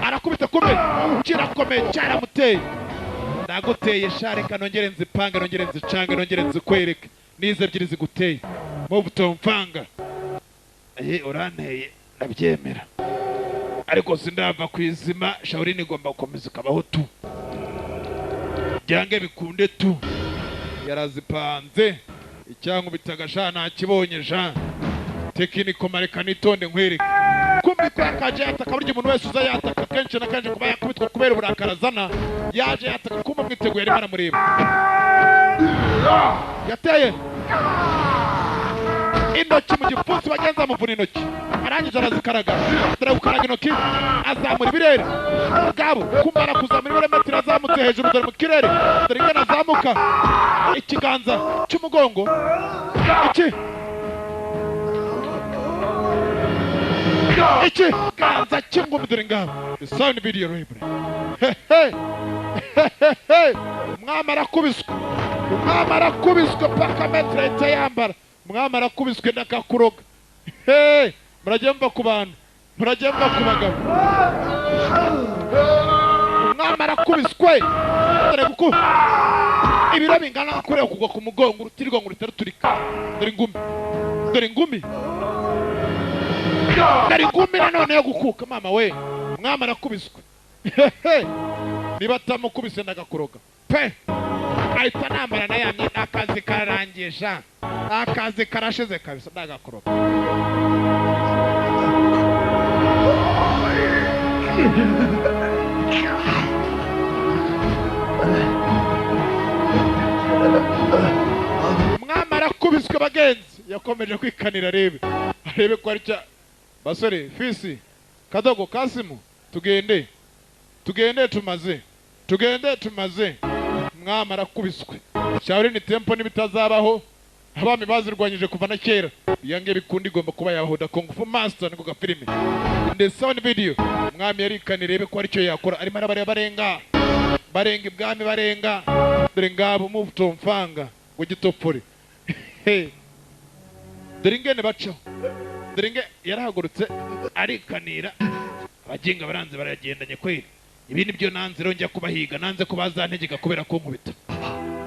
arakubita kumbe kirakomeye cyaramuteye. Ndaguteye sha, reka nongere nzipange, nongere nzicange, nongere nzikwereke nize ebyiri ziguteye mubutomfanga. Uranteye ndabyemera, ariko sindava ku izima. Shaolin igomba gukomeza ukabaho tu, byange bikunde tu. Yarazipanze icyankubitaga sha, ntakibonye sha. Tekiniko mareka nitonde nkwereke. Kumbi ko yakaje yataka, burya umuntu wese uza yataka kenshi na kenshi kuba yakubitwa kubera uburakari azana. Yaje yataka kumbe mwiteguye arimo aramureba. Yateye intoki mu gipfunsi bagenza amuvuna intoki, arangije arazikaraga. Dore gukaraga intoki, azamura ibirere ngabo. Kumara kuzamura ibirere, metero azamutse hejuru. Dore mu kirere, dore ingana azamuka ikiganza cy'umugongo iki ikiganza cy'ingumi. Dore ngabo the sound video library. Hehe hehe, umwami arakubiswe, umwami arakubiswe paka metero ahita yambara. Umwami arakubiswe ndakakuroga. Hey, murajya mva ku bantu, murajya mva ku bagabo. Umwami arakubiswe, dore guku ibiro bingana kureba kugwa ku mugongo, urutirigongo rutaruturika. Dore ingumi, dore ingumi, dore ingumi nanone yo gukuka. Mama we, umwami arakubiswe. Niba atamukubise ndagakuroga pe. Ahita nambara na ya myenda, akazi kararangiye sha, akazi karashize kabisa, ndagakuroga. Umwami arakubiswe bagenzi, yakomeje kwikanira arebe Arebe ko ari cya basore fisi kadogo Kasimu, tugende tugende tumaze, tugende tumaze. Mwami arakubiswe. Shaolin Temple n'ibitazabaho, abami bazirwanyije kuva na kera, iyange bikundi igomba kuba yabaho. Da Kung Fu Master niko gafilime in the sound video. Umwami yarikana irebe ko aricyo yakora, arimo arabareba barenga barenga ibwami barenga. Dore ngabo muto mfanga ngo gitopfore. Hey. Dore ingene bacaho, dore inge yarahagurutse arikanira. Abaginga baranze baragendanye kweli. Ibi nibyo nanze rero, njya kubahiga nanze ko bazantegeka kubera kunkubita.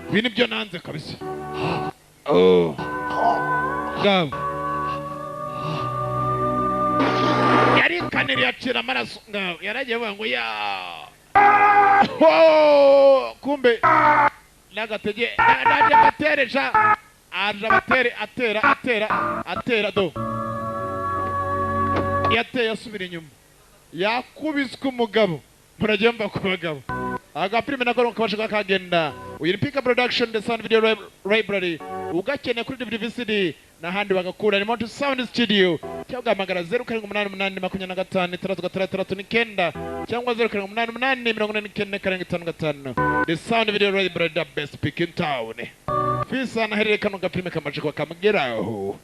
Ibi nibyo nanze kabisa. Oh, ngabo yarikanira yacira amaraso. Ngabo yaragiye avuga ngo ya. Oh, kumbe n'agatege naje bateresha, aje abatere, atera atera atera do yateye asubira inyuma, yakubiswe umugabo. Muragiye mva ku bagabo. Agafilime nako kabasha kagenda. Uyu ni Pika Production, the sound video library. Ugakeneye kuri DVD, VCD n'ahandi bagakura ni Monty Sound Studio, cyangwa hamagara 0788 25 6 6 9 cyangwa 0788 49 75. The sound video library, the best pick in town. Fisa naherere kano gafilime kamaje kwa kamugeraho.